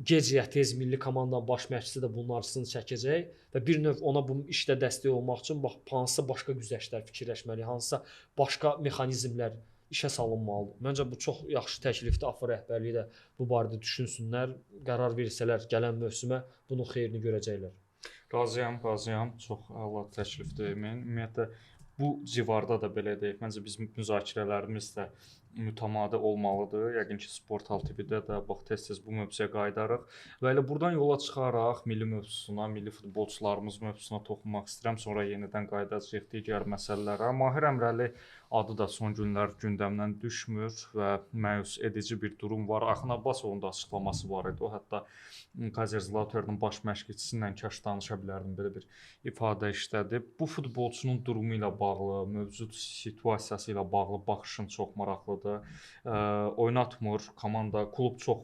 gec ya tez milli komandanın baş məşqçisi də bunun arxasını çəkəcək və bir növ ona bu işdə dəstək olmaq üçün bax hansısa başqa güzəştlər fikirləşməliyik, hansısa başqa mexanizmlər işə salınmalıdır. Məncə bu çox yaxşı təklifdir. AFF rəhbərliyi də bu barədə düşünsünlər, qərar versələr gələn mövsümə bunun xeyrini görəcəklər. Razıyam, razıyam. Çox əla təklifdir Emin. Ümumiyyətlə bu civarda da belə deyək. Məncə bizim müzakirələrimiz də mütəmadi olmalıdır. Yəqin ki, Sportal TV-də də bax tez-tez bu mövzuya qayıdarıq və elə buradan yola çıxaraq milli mövzusuna, milli futbolçularımız mövzusuna toxunmaq istəyirəm. Sonra yenidən qayıdacağıq digər məsələlərə. Mahir Əmrəli adı da son günlər gündəmdən düşmür və məyus edici bir durum var. Ayxan Abbasovun da açıqlaması var idi. O hətta Kaiserslautern'ın baş məşqçisi ilə kaş danışa bilərdim, belə bir ifadə işlədib. Bu futbolçunun durumu ilə bağlı, mövcud situasiyası ilə bağlı baxışım çox maraqlıdır. Oynatmır, komanda, klub çox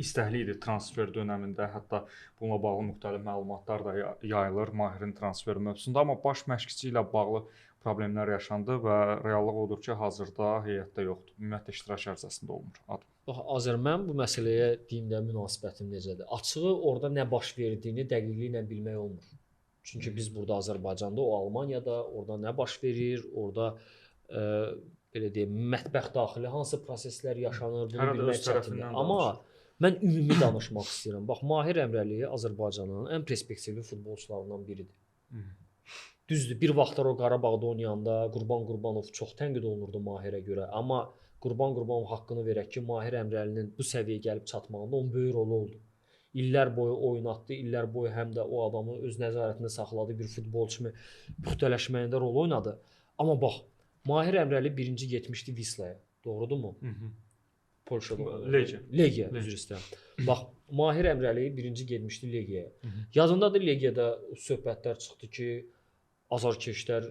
istəkli idi transfer dönəmində. Hətta bununla bağlı müxtəlif məlumatlar da yayılır Mahirin transferi mövzusunda, amma baş məşqçi ilə bağlı problemlər yaşandı və reallıq odur ki, hazırda heyətdə yoxdur. Ümumiyyətlə iştirak ərizəsində olmur adım. Bax, Azər, mən bu məsələyə deyim də münasibətim necədir? Açığı orada nə baş verdiyini dəqiqliklə bilmək olmur. Çünki biz burada Azərbaycanda, o Almaniyada, orada nə baş verir, orada belə deyim, mətbəx daxili hansı proseslər yaşanır, bunu bilmək çətindir. Amma mən ümumi danışmaq istəyirəm. Bax, Mahir Əmrəli Azərbaycanın ən perspektivli futbolçularından biridir. Düzdür, bir vaxtlar o Qarabağda oynayanda Qurban Qurbanov çox tənqid olunurdu Mahirə görə. Amma Qurban Qurbanov haqqını verək ki, Mahir Əmrəlinin bu səviyyəyə gəlib çatmağında onun böyük rolu oldu. İllər boyu oynatdı, illər boyu həm də o adamı öz nəzarətində saxladı, bir futbolçu kimi püxtələşməyində rol oynadı. Amma bax, Mahir Əmrəli birinci getmişdi Vislaya, doğrudurmu? Polşada. Legiya, üzr istəyirəm. Bax, Mahir Əmrəli birinci getmişdi Legiyaya. Yadındadır, Legiyada söhbətlər çıxdı ki, azarkeşlər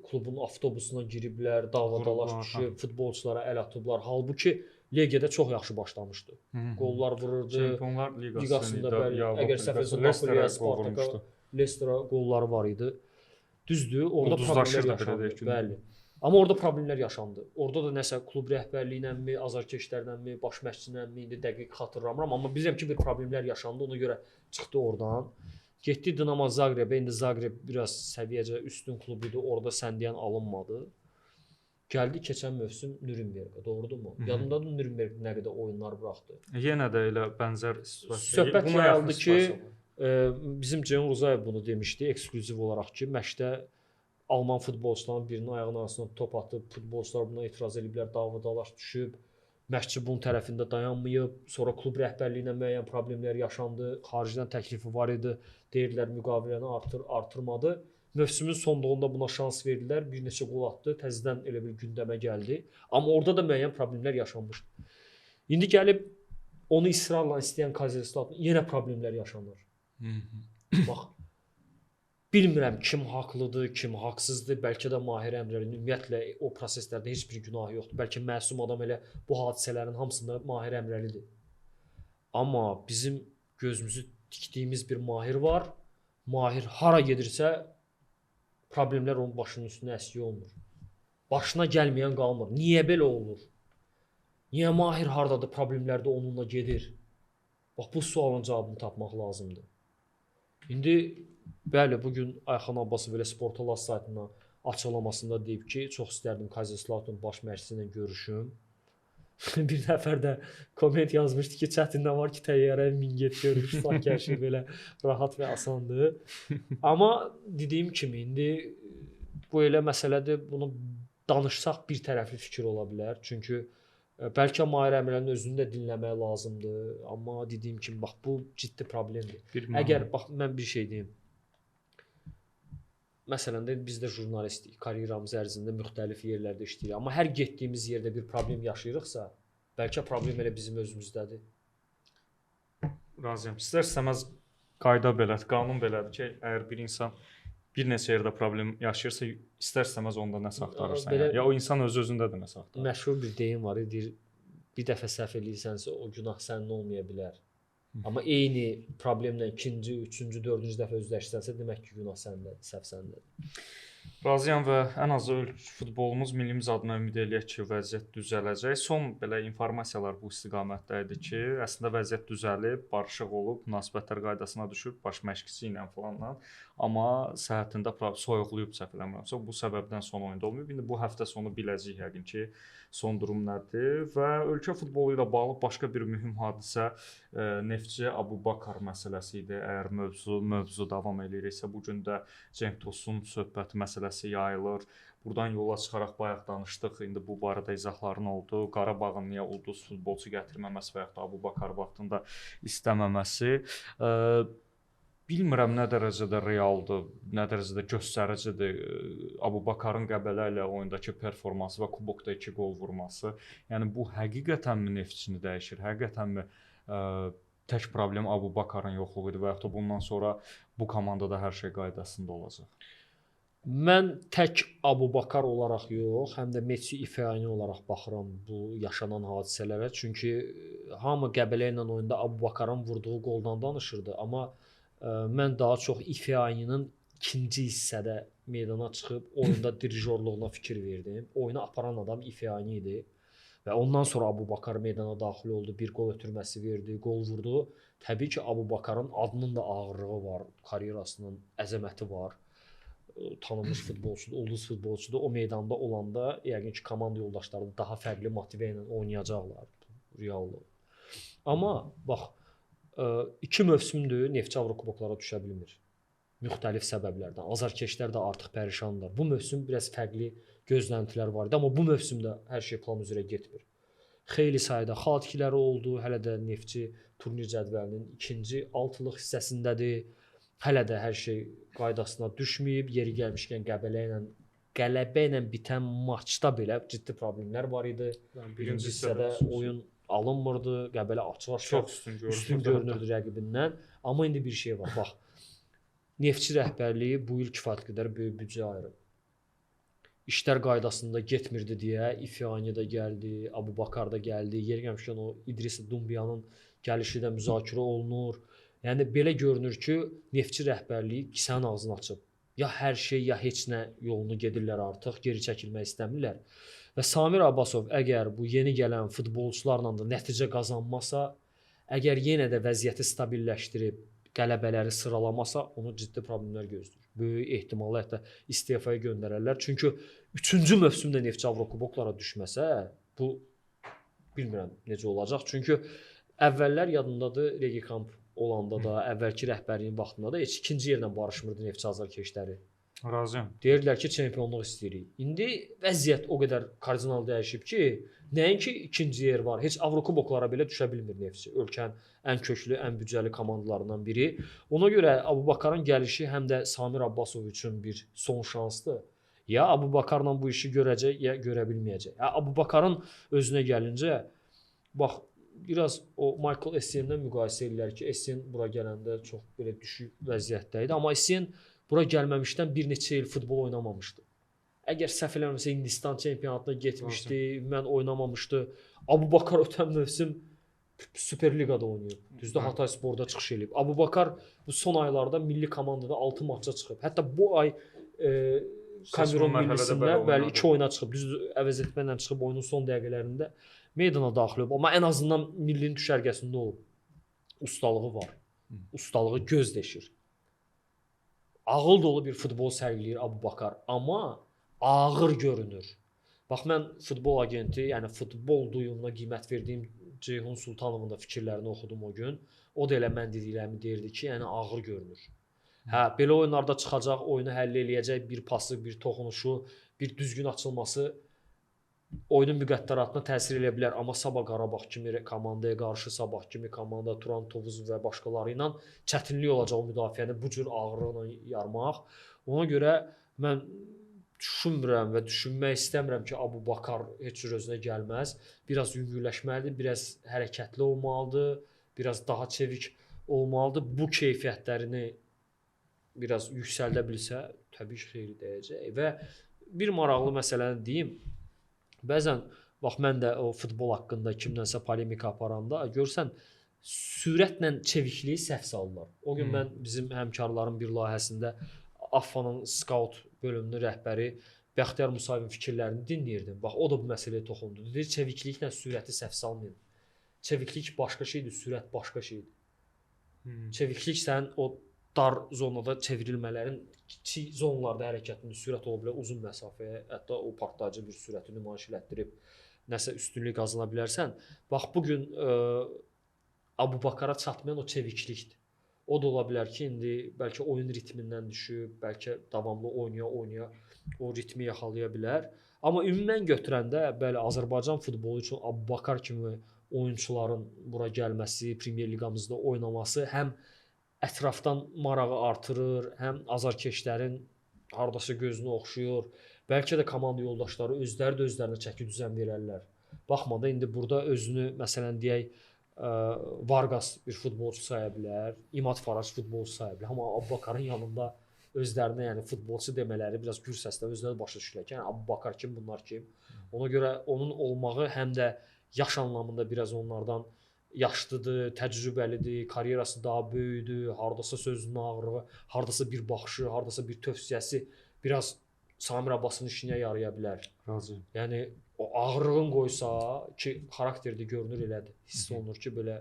klubun avtobusuna giriblər, dava-dalaş düşüb, futbolçulara əl atıblar. Halbuki Legiyada çox yaxşı başlamışdı. Qollar vururdu. Çempionlar Liqasında, bəli, əgər səhv etmirəmsə, Napoliyə, Spartaka, Leicester'a qolları var idi. Düzdür, orada problemlər yaşandı. Bəli. Amma orada problemlər yaşandı. Orada da nəsə klub rəhbərliyi ilənmi, azarkeşlərlənmi, baş məşqçilənmi, indi dəqiq xatırlamıram, amma bilirəm ki, bir problemlər yaşandı, ona görə çıxdı oradan. Getdi Dinamo Zagrebə, indi Zagreb biraz səviyyəcə üstün klub idi, orada sən deyən alınmadı. Gəldi keçən mövsüm Nürnbergə, doğrudurmu? Yadımdadır Nürnberg nə qədər oyunlar buraxdı. Yenə də elə bənzər situasiya. Söhbət yayıldı ki, bizim Ceyhun Rzayev bunu demişdi eksklüziv olaraq ki, məşqdə Alman futbolçuların birinin ayağının arasına top atıb, futbolçular buna etiraz ediblər, dava-dalaş düşüb. Məşqçi bunun tərəfində dayanmayıb, sonra klub rəhbərliyi ilə müəyyən problemlər yaşandı, xaricdən təklifi var idi, deyirdilər müqaviləni artırmadı. Mövsümün sonluğunda buna şans verdilər, bir neçə qol atdı, təzədən elə bir gündəmə gəldi. Amma orada da müəyyən problemlər yaşanmışdı. İndi gəlib onu israrla istəyən Kaiserslautern yenə problemlər yaşanır. Bax, Bilmirəm kim haqlıdır, kim haqsızdır. Bəlkə də Mahir Əmrəlinin ümumiyyətlə o proseslərdə heç bir günahı yoxdur. Bəlkə məsum adam elə bu hadisələrin hamısında Mahir Əmrəlidir. Amma bizim gözümüzü tikdiyimiz bir Mahir var. Mahir hara gedirsə problemlər onun başının üstünə əskik olmur. Başına gəlməyən qalmır. Niyə belə olur? Niyə Mahir hardadır, problemlər də onunla gedir? Bax bu sualın cavabını tapmaq lazımdır. İndi bəli, bu gün Ayxan Abbasov elə Sportalas saytına açıqlamasında deyib ki, çox istərdim Kaiser Slautern baş məşqçisi ilə görüşüm. Bir nəfər də komment yazmışdı ki, çətin nə var ki, təyyarəyə min get görüş, sanki hər şey belə rahat və asandır. Amma dediyim kimi indi bu elə məsələdir, bunu danışsaq bir tərəfli fikir ola bilər. Çünki bəlkə Mahir Əmrəlinin özünü də dinləmək lazımdır, amma dediyim kimi bax bu ciddi problemdir. Əgər bax mən bir şey deyim. Məsələn də biz də jurnalistik, karyeramız ərzində müxtəlif yerlərdə işləyirik. Amma hər getdiyimiz yerdə bir problem yaşayırıqsa, bəlkə problem elə bizim özümüzdədir. Razıyam. İstər-istəməz qayda belədir, qanun belədir ki, əgər bir insan bir neçə yerdə problem yaşayırsa, istər-istəməz onda nəsə axtarırsan. Belə, yəni. Ya o insan öz-özündə də nəsə axtarır. Məşhur bir deyim var, deyir, bir dəfə səhv eləyirsənsə, o günah sənin olmaya bilər. Amma eyni problemlə ikinci, üçüncü, dördüncü dəfə özləşsənsə, demək ki, günah səndədir, səhv səndədir. Razıyam və ən azı futbolumuz millimiz adına ümid eləyək ki, vəziyyət düzələcək. Son belə informasiyalar bu istiqamətdə idi ki, əslində vəziyyət düzəlib, barışıq olub, münasibətlər qaydasına düşüb, baş məşqçi ilə falanla, amma səhhətində soyuqlayıb səhv eləmirəmsə, bu səbəbdən son oyunda olmayıb. İndi bu həftə sonu biləcəyik yəqin ki, son durum nədir və ölkə futbolu ilə bağlı başqa bir mühüm hadisə Neftçi Abubakar məsələsi idi. Əgər mövzu davam eləyiriksə, bu gün də Cenk Tosun söhbəti məsələsi yayılır. Buradan yola çıxaraq bayaq danışdıq. İndi bu barədə izahların oldu. Qarabağın niyə ulduz futbolçu gətirməməsi və yaxud da Abubakar vaxtında istəməməsi. Bilmirəm nə dərəcədə realdır, nə dərəcədə göstəricidir Abubakarın Qəbələ ilə oyundakı performansı və kubokda 2 qol vurması. Yəni bu həqiqətənmi Neftçini dəyişir? Həqiqətənmi tək problem Abubakarın yoxluğu idi və yaxud da bundan sonra bu komandada hər şey qaydasında olacaq? Mən tək Abubakar olaraq yox, həm də Messi Ifeanyi olaraq baxıram bu yaşanan hadisələrə. Çünki hamı Qəbələ ilə oyunda Abubakarın vurduğu qoldan danışırdı, amma mən daha çox Ifeanyinin ikinci hissədə meydana çıxıb oyunda dirijorluğuna fikir verdim. Oyunu aparan adam Ifeanyi idi və ondan sonra Abubakar meydana daxil oldu, bir qol ötürməsi verdi, qol vurdu. Təbii ki, Abubakarın adının da ağırlığı var, karyerasının əzəməti var. Tanınmış futbolçudur, ulduz futbolçudur. O meydanda olanda yəqin ki, komanda yoldaşları daha fərqli motivə ilə oynayacaqlar. Reallıq. Amma bax, 2 mövsümdür Neftçi Avrokuboklara düşə bilmir. Müxtəlif səbəblərdən. Azarkeşlər də artıq pərişandılar. Bu mövsüm biraz fərqli gözləntilər var idi, amma bu mövsümdə hər şey plan üzrə getmir. Xeyli sayda xal itkiləri oldu. Hələ də Neftçi turnir cədvəlinin ikinci altılıq hissəsindədir. Hələ də hər şey qaydasına düşməyib. Yeri gəlmişkən qələbə ilə bitən maçda belə ciddi problemlər var idi. Birinci hissədə oyun alınmırdı. Qəbələ açıq-aşkar çox üstün görünürdü rəqibindən. Amma indi bir şey var. Bax, Neftçi rəhbərliyi bu il kifayət qədər böyük büdcə ayırıb. İşlər qaydasında getmirdi deyə Ifeanyi də gəldi, Abubakar da gəldi. Yeri gəlmişkən o İdris Dumbiyanın gəlişi də müzakirə olunur. Yəni belə görünür ki, Neftçi rəhbərliyi kisənin ağzını açıb. Ya hər şey, ya heç nə yolunu gedirlər artıq, geri çəkilmək istəmirlər. Və Samir Abbasov əgər bu yeni gələn futbolçularla da nəticə qazanmasa, əgər yenə də vəziyyəti stabilləşdirib qələbələri sıralamasa, onu ciddi problemlər gözləyir. Böyük ehtimalla hətta istefaya göndərərlər. Çünki 3-cü mövsümdə Neftçi Avrokuboklara düşməsə, bu bilmirəm necə olacaq. Çünki əvvəllər yadındadır, Regikamp olanda da, əvvəlki rəhbərliyin vaxtında da heç ikinci yerlə barışmırdı Neftçi azarkeşləri. Razıyam. Deyirdilər ki, çempionluq istəyirik. İndi vəziyyət o qədər kardinal dəyişib ki, nəinki ikinci yer var, heç Avrokuboklara belə düşə bilmir Neftçi. Ölkənin ən köklü, ən büdcəli komandalarından biri. Ona görə Abubakarın gəlişi həm də Samir Abbasov üçün bir son şansdır. Ya Abubakarla bu işi görəcək, ya görə bilməyəcək. Ya Abubakarın özünə gəlincə, bax, biraz o Michael Essien'dən müqayisə edirlər ki, Essien bura gələndə çox belə düşük vəziyyətdə idi. Amma Essien Bura gəlməmişdən bir neçə il futbol oynamamışdı. Əgər səhv eləmirəmsə Hindistan çempionatına getmişdi, mən oynamamışdı. Abubakar ötən mövsüm Superliqada oynayıb. Düzdür, Hatay Sporda çıxış eləyib. Abubakar bu son aylarda milli komandada 6 maça çıxıb. Hətta bu ay Kamerun millisində bəli 2 oyuna çıxıb. Düzdür, əvəz etməklə çıxıb oyunun son dəqiqələrində meydana daxil olub. Amma ən azından millinin düşərgəsində olub. Ustalığı var. Ustalığı göz deşir. Ağıl dolu bir futbol sərgiləyir Abubakar, amma ağır görünür. Bax mən futbol agenti, yəni futbol duyumuna qiymət verdiyim Ceyhun Sultanovun da fikirlərini oxudum o gün. O da elə mən dediklərimi deyirdi ki, yəni ağır görünür. Hə, belə oyunlarda çıxacaq, oyunu həll eləyəcək bir pası, bir toxunuşu, bir düzgün açılması oyunun müqəddəratına təsir eləyə bilər, amma Sabah Qarabağ kimi komandaya qarşı, Sabah kimi komanda, Turan Tovuz və başqaları ilə çətinlik olacaq o müdafiəni bu cür ağırlıqla yarmaq. Ona görə mən düşünmürəm və düşünmək istəmirəm ki, Abubakar heç cür özünə gəlməz. Biraz yüngülləşməlidir, biraz hərəkətli olmalıdır, biraz daha çevik olmalıdır. Bu keyfiyyətlərini biraz yüksəldə bilsə, təbii ki, xeyri dəyəcək. Və bir maraqlı məsələni deyim. Bəzən, bax mən də o futbol haqqında kimdənsə polemika aparanda, görsən, sürətlə çevikliyi səhv salırlar. O gün mən bizim həmkarların bir layihəsində AFFA-nın skaut bölümünün rəhbəri Bəxtiyar Musayevin fikirlərini dinləyirdim. Bax, o da bu məsələyə toxundu. Dedi, çevikliklə sürəti səhv salmayın. Çeviklik başqa şeydir, sürət başqa şeydir. Çeviklik sənin o dar zonada çevrilmələrin kiçik zonalarda hərəkətinin sürət ola bilər, uzun məsafəyə, hətta o partlayıcı bir sürəti nümayiş elətdirib nəsə üstünlük qazana bilərsən. Bax, bugün Abubakara çatmayan o çeviklikdir. O da ola bilər ki, indi bəlkə oyun ritmindən düşüb, bəlkə davamlı oynaya-oynaya o ritmi yaxalaya bilər. Amma ümumən götürəndə, bəli, Azərbaycan futbolu üçün Abubakar kimi oyunçuların bura gəlməsi, Premyer Liqamızda oynaması həm ətrafdan marağı artırır, həm azarkeşlərin hardasa gözünü oxşuyur. Bəlkə də komanda yoldaşları özləri də özlərinə çəki düzən verərlər. Baxma da indi burada özünü, məsələn deyək, Vargas bir futbolçu saya bilər, İmad Farac futbolçu saya bilər. Amma Abubakarın yanında özlərinə, yəni futbolçu demələri biraz gür səslə özləri başa düşürlər ki, yəni Abubakar kim, bunlar kim? Ona görə onun olmağı həm də yaş anlamında biraz onlardan yaşlıdır, təcrübəlidir, karyerası daha böyükdür, hardasa sözünün ağırlığı, hardasa bir baxışı, hardasa bir tövsiyəsi biraz Samir Abbasın işinə yaraya bilər. Razıyım. Yəni o ağırlığın qoysa ki, xarakterdə görünür elədir. Hiss olunur ki, belə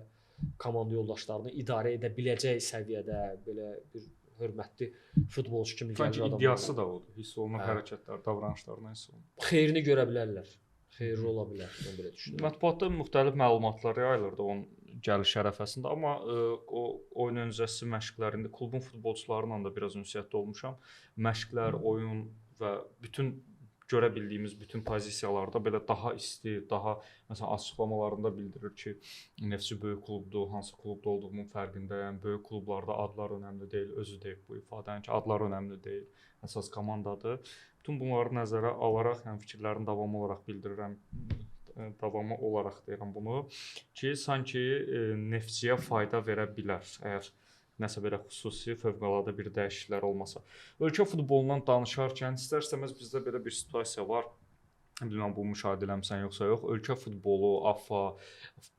komanda yoldaşlarını idarə edə biləcək səviyyədə belə bir hörmətli futbolçu kimi gəlir adam. Sanki iddiası da odur. Hiss olunur hərəkətlər, davranışlarından hiss olunur. Xeyrini görə bilərlər. Xeyirli ola bilər, mən belə düşünürəm. Mətbuatda müxtəlif məlumatlar yayılırdı onun gəliş ərəfəsində, amma o oyun öncəsi məşqlərində klubun futbolçuları ilə da biraz ünsiyyətdə olmuşam. Məşqlər, oyun və bütün görə bildiyimiz bütün pozisiyalarda belə daha isti, daha məsələn açıqlamalarında bildirir ki, Neftçi böyük klubdur, hansı klubda olduğumun fərqindəyəm. Böyük klublarda adlar önəmli deyil, özü deyib bu ifadəni ki, adlar önəmli deyil, əsas komandadır. Bütün bunları nəzərə alaraq, yəni fikirlərin davamı olaraq bildirirəm, davamı olaraq deyirəm bunu ki, sanki Neftçiyə fayda verə bilər, əgər nəsə belə xüsusi fövqəladə bir dəyişikliklər olmasa. Ölkə futbolundan danışarkən istər-istəməz bizdə belə bir situasiya var. Bilməm bu müşahidə eləmisən yoxsa yox. Ölkə futbolu, AFFA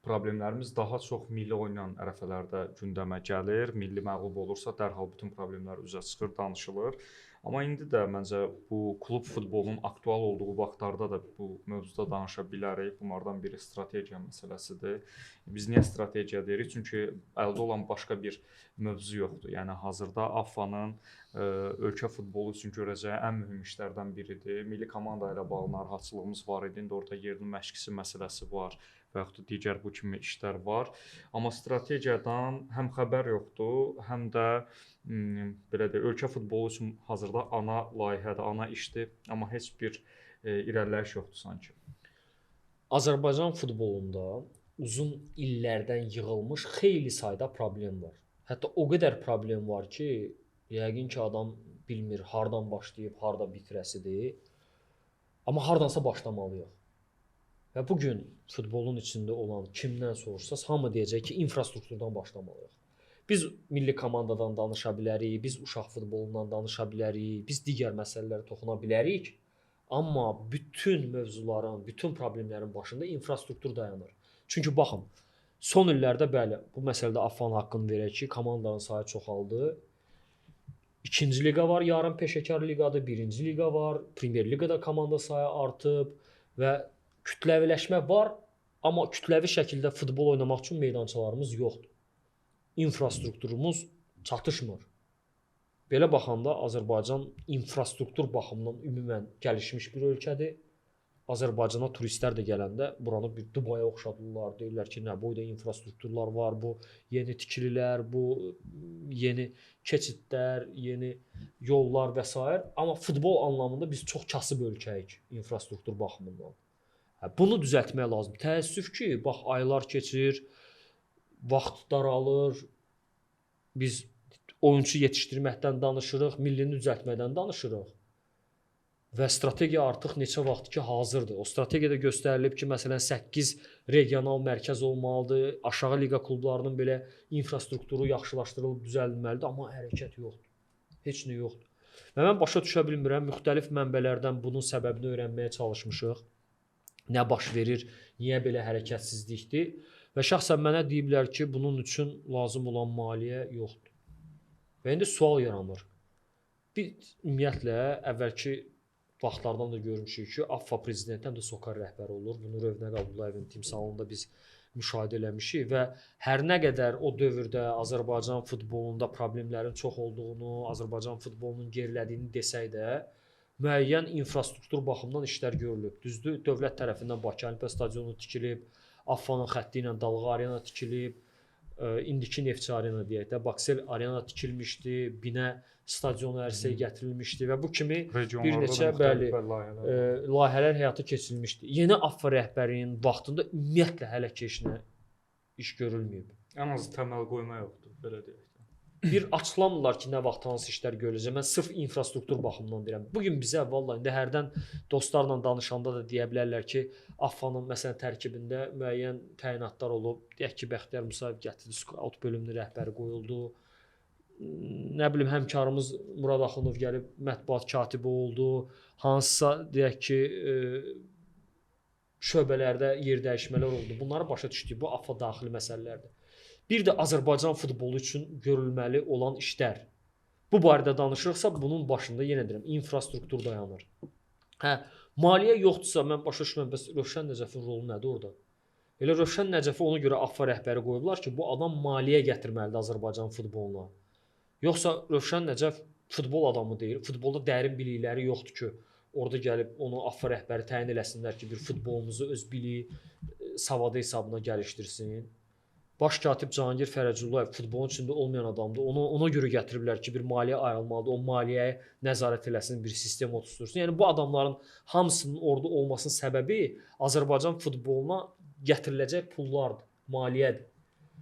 problemlərimiz daha çox milli oynayan ərəfələrdə gündəmə gəlir. Milli məğlub olursa dərhal bütün problemlər üzə çıxır, danışılır. Amma indi də məncə bu klub futbolunun aktual olduğu vaxtlarda da bu mövzuda danışa bilərik. Bunlardan biri strategiya məsələsidir. Biz niyə strategiya deyirik? Çünki əldə olan başqa bir mövzu yoxdur. Yəni hazırda AFFA-nın ölkə futbolu üçün görəcəyi ən mühüm işlərdən biridir. Milli komanda ilə bağlı narahatçılığımız var idi. İndi orada yerli məşqçisi məsələsi var və yaxud da digər bu kimi işlər var. Amma strategiyadan həm xəbər yoxdur, həm də belə deyək, ölkə futbolu üçün hazırda ana layihədir, ana işdir, amma heç bir irəliləyiş yoxdur sanki. Azərbaycan futbolunda uzun illərdən yığılmış xeyli sayda problem var. Hətta o qədər problem var ki, yəqin ki, adam bilmir hardan başlayıb, harda bitirəsidir. Amma hardansa başlamalıyıq. Və bugün futbolun içində olan kimdən soruşsaz, hamı deyəcək ki, infrastrukturdan başlamalıyıq. Biz milli komandadan danışa bilərik, biz uşaq futbolundan danışa bilərik, biz digər məsələlərə toxuna bilərik. Amma bütün mövzuların, bütün problemlərin başında infrastruktur dayanır. Çünki baxın, son illərdə bəli, bu məsələdə AFFA-nın haqqını verək ki, komandaların sayı çoxaldı. İkinci liqa var, yarım peşəkar liqadır, birinci liqa var, Premyer Liqada komanda sayı artıb və kütləviləşmə var, amma kütləvi şəkildə futbol oynamaq üçün meydançalarımız yoxdur. İnfrastrukturumuz çatışmır. Belə baxanda Azərbaycan infrastruktur baxımından ümumən gəlişmiş bir ölkədir. Azərbaycana turistlər də gələndə buranı bir Dubaya oxşadırlar. Deyirlər ki, nə boyda infrastrukturlar var, bu yeni tikililər, bu yeni keçidlər, yeni yollar və s. Amma futbol anlamında biz çox kasıb ölkəyik infrastruktur baxımından. Hə, bunu düzəltmək lazım. Təəssüf ki, bax aylar keçir, vaxt daralır. Biz oyunçu yetişdirməkdən danışırıq, millini düzəltməkdən danışırıq. Və strategiya artıq neçə vaxt ki hazırdır. O strategiyada göstərilib ki, məsələn 8 regional mərkəz olmalıdır, aşağı liqa klublarının belə infrastrukturu yaxşılaşdırılıb düzəldilməlidir, amma hərəkət yoxdur. Heç nə yoxdur. Və mən başa düşə bilmirəm, müxtəlif mənbələrdən bunun səbəbini öyrənməyə çalışmışıq. Nə baş verir, niyə belə hərəkətsizlikdir? Və şəxsən mənə deyiblər ki, bunun üçün lazım olan maliyyə yoxdur. Və indi sual yaranır. Biz ümumiyyətlə əvvəlki vaxtlardan da görmüşük ki, AFFA prezidenti həm də SOCAR rəhbəri olur. Bunu Rövnəq Abdullayevin timsalında biz müşahidə eləmişik və hər nə qədər o dövrdə Azərbaycan futbolunda problemlərin çox olduğunu, Azərbaycan futbolunun gerilədiyini desək də, müəyyən infrastruktur baxımından işlər görülüb. Düzdür, dövlət tərəfindən Bakı Olimpiya stadionu tikilib, AFFA-nın xətti ilə Dalğa Arena tikilib, indiki Neftçi Arena deyək də, Baksel Arena tikilmişdi, Binə stadionu ərsəyə gətirilmişdi və bu kimi bir neçə bəli layihələr həyata keçirilmişdi. Yeni AFFA rəhbərinin vaxtında ümumiyyətlə hələ ki heç nə iş görülməyib. Ən az təməl qoyma yoxdur, belə deyək də. Bir açıqlamırlar ki, nə vaxt hansı işlər görüləcək. Mən sırf infrastruktur baxımından deyirəm. Bu gün bizə vallahi indi hərdən dostlarla danışanda da deyə bilərlər ki, AFFA-nın məsələn tərkibində müəyyən təyinatlar olub. Deyək ki, Bəxtiyar Musayev gətirdi, skaut bölümünün rəhbəri qoyuldu. Nə bilim, həmkarımız Murad Axundov gəlib mətbuat katibi oldu. Hansısa deyək ki, şöbələrdə yer dəyişmələr oldu. Bunları başa düşdük. Bu AFFA daxili məsələlərdir. Bir də Azərbaycan futbolu üçün görülməli olan işlər. Bu barədə danışırıqsa, bunun başında yenə deyirəm, infrastruktur dayanır. Hə, maliyyə yoxdursa, mən başa düşmürəm, bəs Rövşən Nəcəfin rolu nədir orada? Elə Rövşən Nəcəfi ona görə AFFA rəhbəri qoyublar ki, bu adam maliyyə gətirməlidir Azərbaycan futboluna. Yoxsa Rövşən Nəcəf futbol adamı deyil, futbolda dərin bilikləri yoxdur ki, orada gəlib onu AFFA rəhbəri təyin eləsinlər ki, bir futbolumuzu öz biliyi, savadı hesabına gəlişdirsin. Baş katib Cahangir Fərəcullayev futbolun içində olmayan adamdır. Onu ona görə gətiriblər ki, bir maliyyə ayrılmalıdır, o maliyyəyə nəzarət eləsin, bir sistem oturtdursun. Yəni bu adamların hamısının orada olmasının səbəbi Azərbaycan futboluna gətiriləcək pullardır, maliyyədir.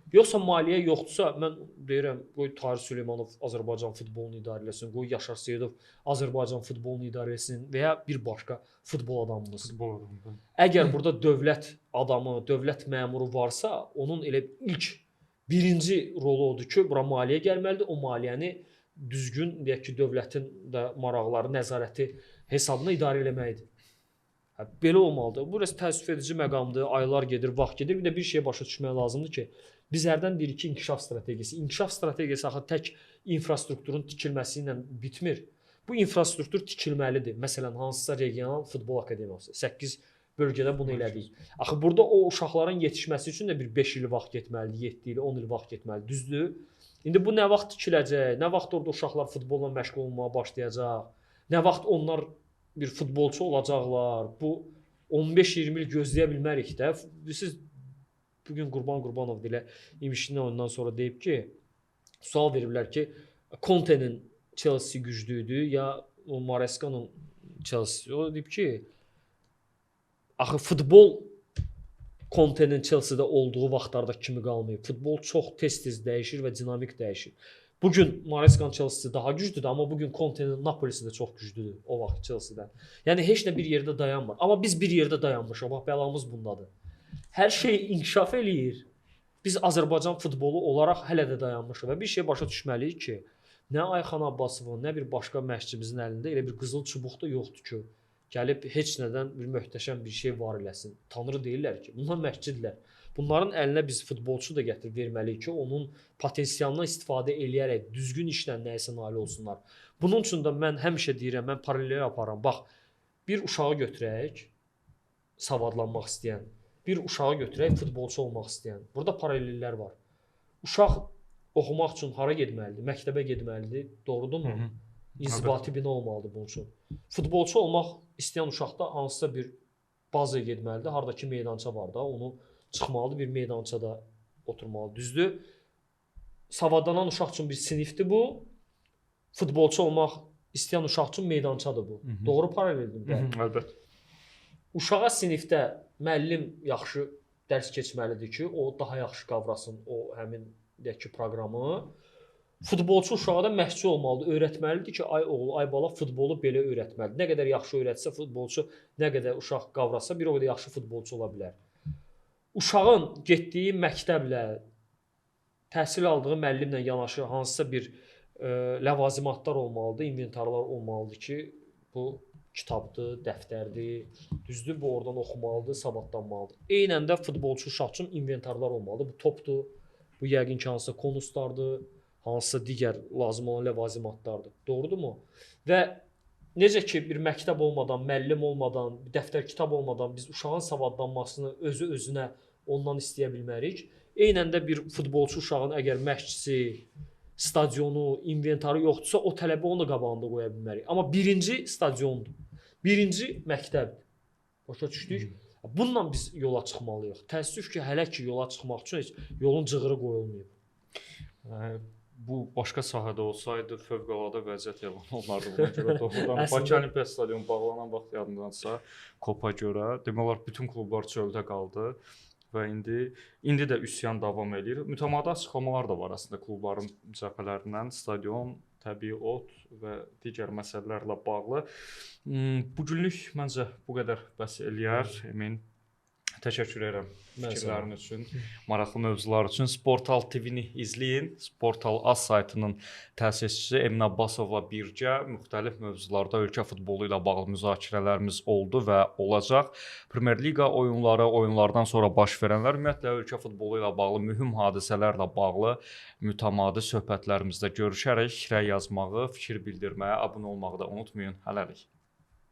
Yoxsa maliyyə yoxdursa, mən deyirəm, qoy Tahir Süleymanov Azərbaycan futbolunu idarə eləsin, qoy Yaşar Seyidov Azərbaycan futbolunu idarə eləsin və ya bir başqa futbol adamımız. Futbol adamı. Əgər burada dövlət adamı, dövlət məmuru varsa, onun elə ilk birinci rolu odur ki, bura maliyyə gəlməlidir. O maliyyəni düzgün, deyək ki, dövlətin də maraqları, nəzarəti hesabına idarə eləməkdir. Hə, belə olmalıdır. Bu biraz təəssüf edici məqamdır. Aylar gedir, vaxt gedir. Bir də bir şeyə başa düşmək lazımdır ki, biz hərdən deyirik ki, inkişaf strategiyası. İnkişaf strategiyası axı tək infrastrukturun tikilməsi ilə bitmir. Bu infrastruktur tikilməlidir. Məsələn, hansısa regional futbol akademiyası. 8 bölgədə bunu elədik. Axı burada o uşaqların yetişməsi üçün də bir 5 il vaxt getməlidir, 7 il, 10 il vaxt getməlidir. Düzdür? İndi bu nə vaxt tikiləcək? Nə vaxt orada uşaqlar futbolla məşğul olmağa başlayacaq? Nə vaxt onlar bir futbolçu olacaqlar? Bu 15-20 il gözləyə bilmərik də. Siz bugün Qurban Qurbanov elə İmişli oyundan sonra deyib ki, sual veriblər ki, Conte'nin Chelsea güclü idi ya o Maresca'nın Chelsea? O deyib ki, axı futbol Conte'nin Chelsea'də olduğu vaxtlarda kimi qalmayıb. Futbol çox tez-tez dəyişir və dinamik dəyişir. Bugün Maresca'nın Chelsea-si daha güclüdür, amma bugün Conte'nin Napoli-si də çox güclüdür o vaxt Chelsea-dən. Yəni heç nə bir yerdə dayanmır. Amma biz bir yerdə dayanmışıq. Bax bəlamız bundadır. Hər şey inkişaf eləyir. Biz Azərbaycan futbolu olaraq hələ də dayanmışıq və bir şey başa düşməliyik ki, nə Ayxan Abbasovun, nə bir başqa məşqçimizin əlində elə bir qızıl çubuq da yoxdur ki, gəlib heç nədən bir möhtəşəm bir şey var eləsin. Tanrı deyirlər ki, bunlar məşqçidirlər. Bunların əlinə biz futbolçu da gətirib verməliyik ki, onun potensialından istifadə eləyərək düzgün işlə nəyisə nail olsunlar. Bunun üçün də mən həmişə deyirəm, mən paralel aparıram. Bax, bir uşağı götürək, savadlanmaq istəyən, bir uşağı götürək, futbolçu olmaq istəyən. Burada paralellər var. Uşaq oxumaq üçün hara getməlidir? Məktəbə getməlidir, doğrudurmu? İnzibati bina olmalıdır bunun üçün. Futbolçu olmaq istəyən uşaq da hansısa bir bazaya getməlidir, haradakı meydança var da, onu çıxmalıdır, bir meydançada oturmalıdır. Düzdür? Savadlanan uşaq üçün bir sinifdir bu. Futbolçu olmaq istəyən uşaq üçün meydançadır bu. Doğru paraleldir. Əlbəttə. Uşağa sinifdə müəllim yaxşı dərs keçməlidir ki, o daha yaxşı qavrasın o həmin deyək ki, proqramı. Futbolçu uşağa da məşqçi olmalıdır, öyrətməlidir ki, ay oğul, ay bala, futbolu belə öyrətməlidir. Nə qədər yaxşı öyrətsə futbolçu, nə qədər uşaq qavrasa, bir o qədər yaxşı futbolçu ola bilər. Uşağın getdiyi məktəblə, təhsil aldığı müəllimlə yanaşı hansısa bir ləvazimatlar olmalıdır, inventarlar olmalıdır ki, bu kitabdır, dəftərdir, düzdür, bu oradan oxumalıdır, savadlanmalıdır. Eynən də futbolçu uşaq üçün inventarlar olmalıdır. Bu topdur, bu yəqin ki, hansısa konuslardır, hansısa digər lazım olan ləvazimatlardır. Doğrudurmu? Və necə ki, bir məktəb olmadan, müəllim olmadan, bir dəftər kitab olmadan biz uşağın savadlanmasını özü özünə ondan istəyə bilmərik. Eynən də bir futbolçu uşağın əgər məşqçisi, stadionu, inventarı yoxdursa, o tələbi onu da qabağında qoya bilmərik. Amma birinci stadiondur. Birinci məktəbdir. Başa düşdük? Bununla biz yola çıxmalıyıq. Təəssüf ki, hələ ki yola çıxmaq üçün heç yolun cığırı qoyulmayıb. Bu başqa sahədə olsaydı fövqəladə vəziyyət elan olunardı buna görə doğrudan. Bakı Olimpiya stadionu bağlanan vaxt yadındansa Kopa görə demək olar bütün klublar çöldə qaldı və indi də üsyan davam eləyir. Mütəmadi açıqlamalar da var əslində klubların cəbhələrindən stadion, təbii ot və digər məsələlərlə bağlı. Bu günlük məncə bu qədər bəs eləyər. Emin, təşəkkür edirəm fikirlərin üçün, maraqlı mövzular üçün. Sportal TV-ni izləyin. Sportal Az saytının təsisçisi Emin Abbasovla birgə müxtəlif mövzularda ölkə futbolu ilə bağlı müzakirələrimiz oldu və olacaq. Premyer Liqa oyunları, oyunlardan sonra baş verənlər, ümumiyyətlə ölkə futbolu ilə bağlı mühüm hadisələrlə bağlı mütəmadi söhbətlərimizdə görüşərək rəy yazmağı, fikir bildirməyi, abunə olmağı da unutmayın. Hələlik.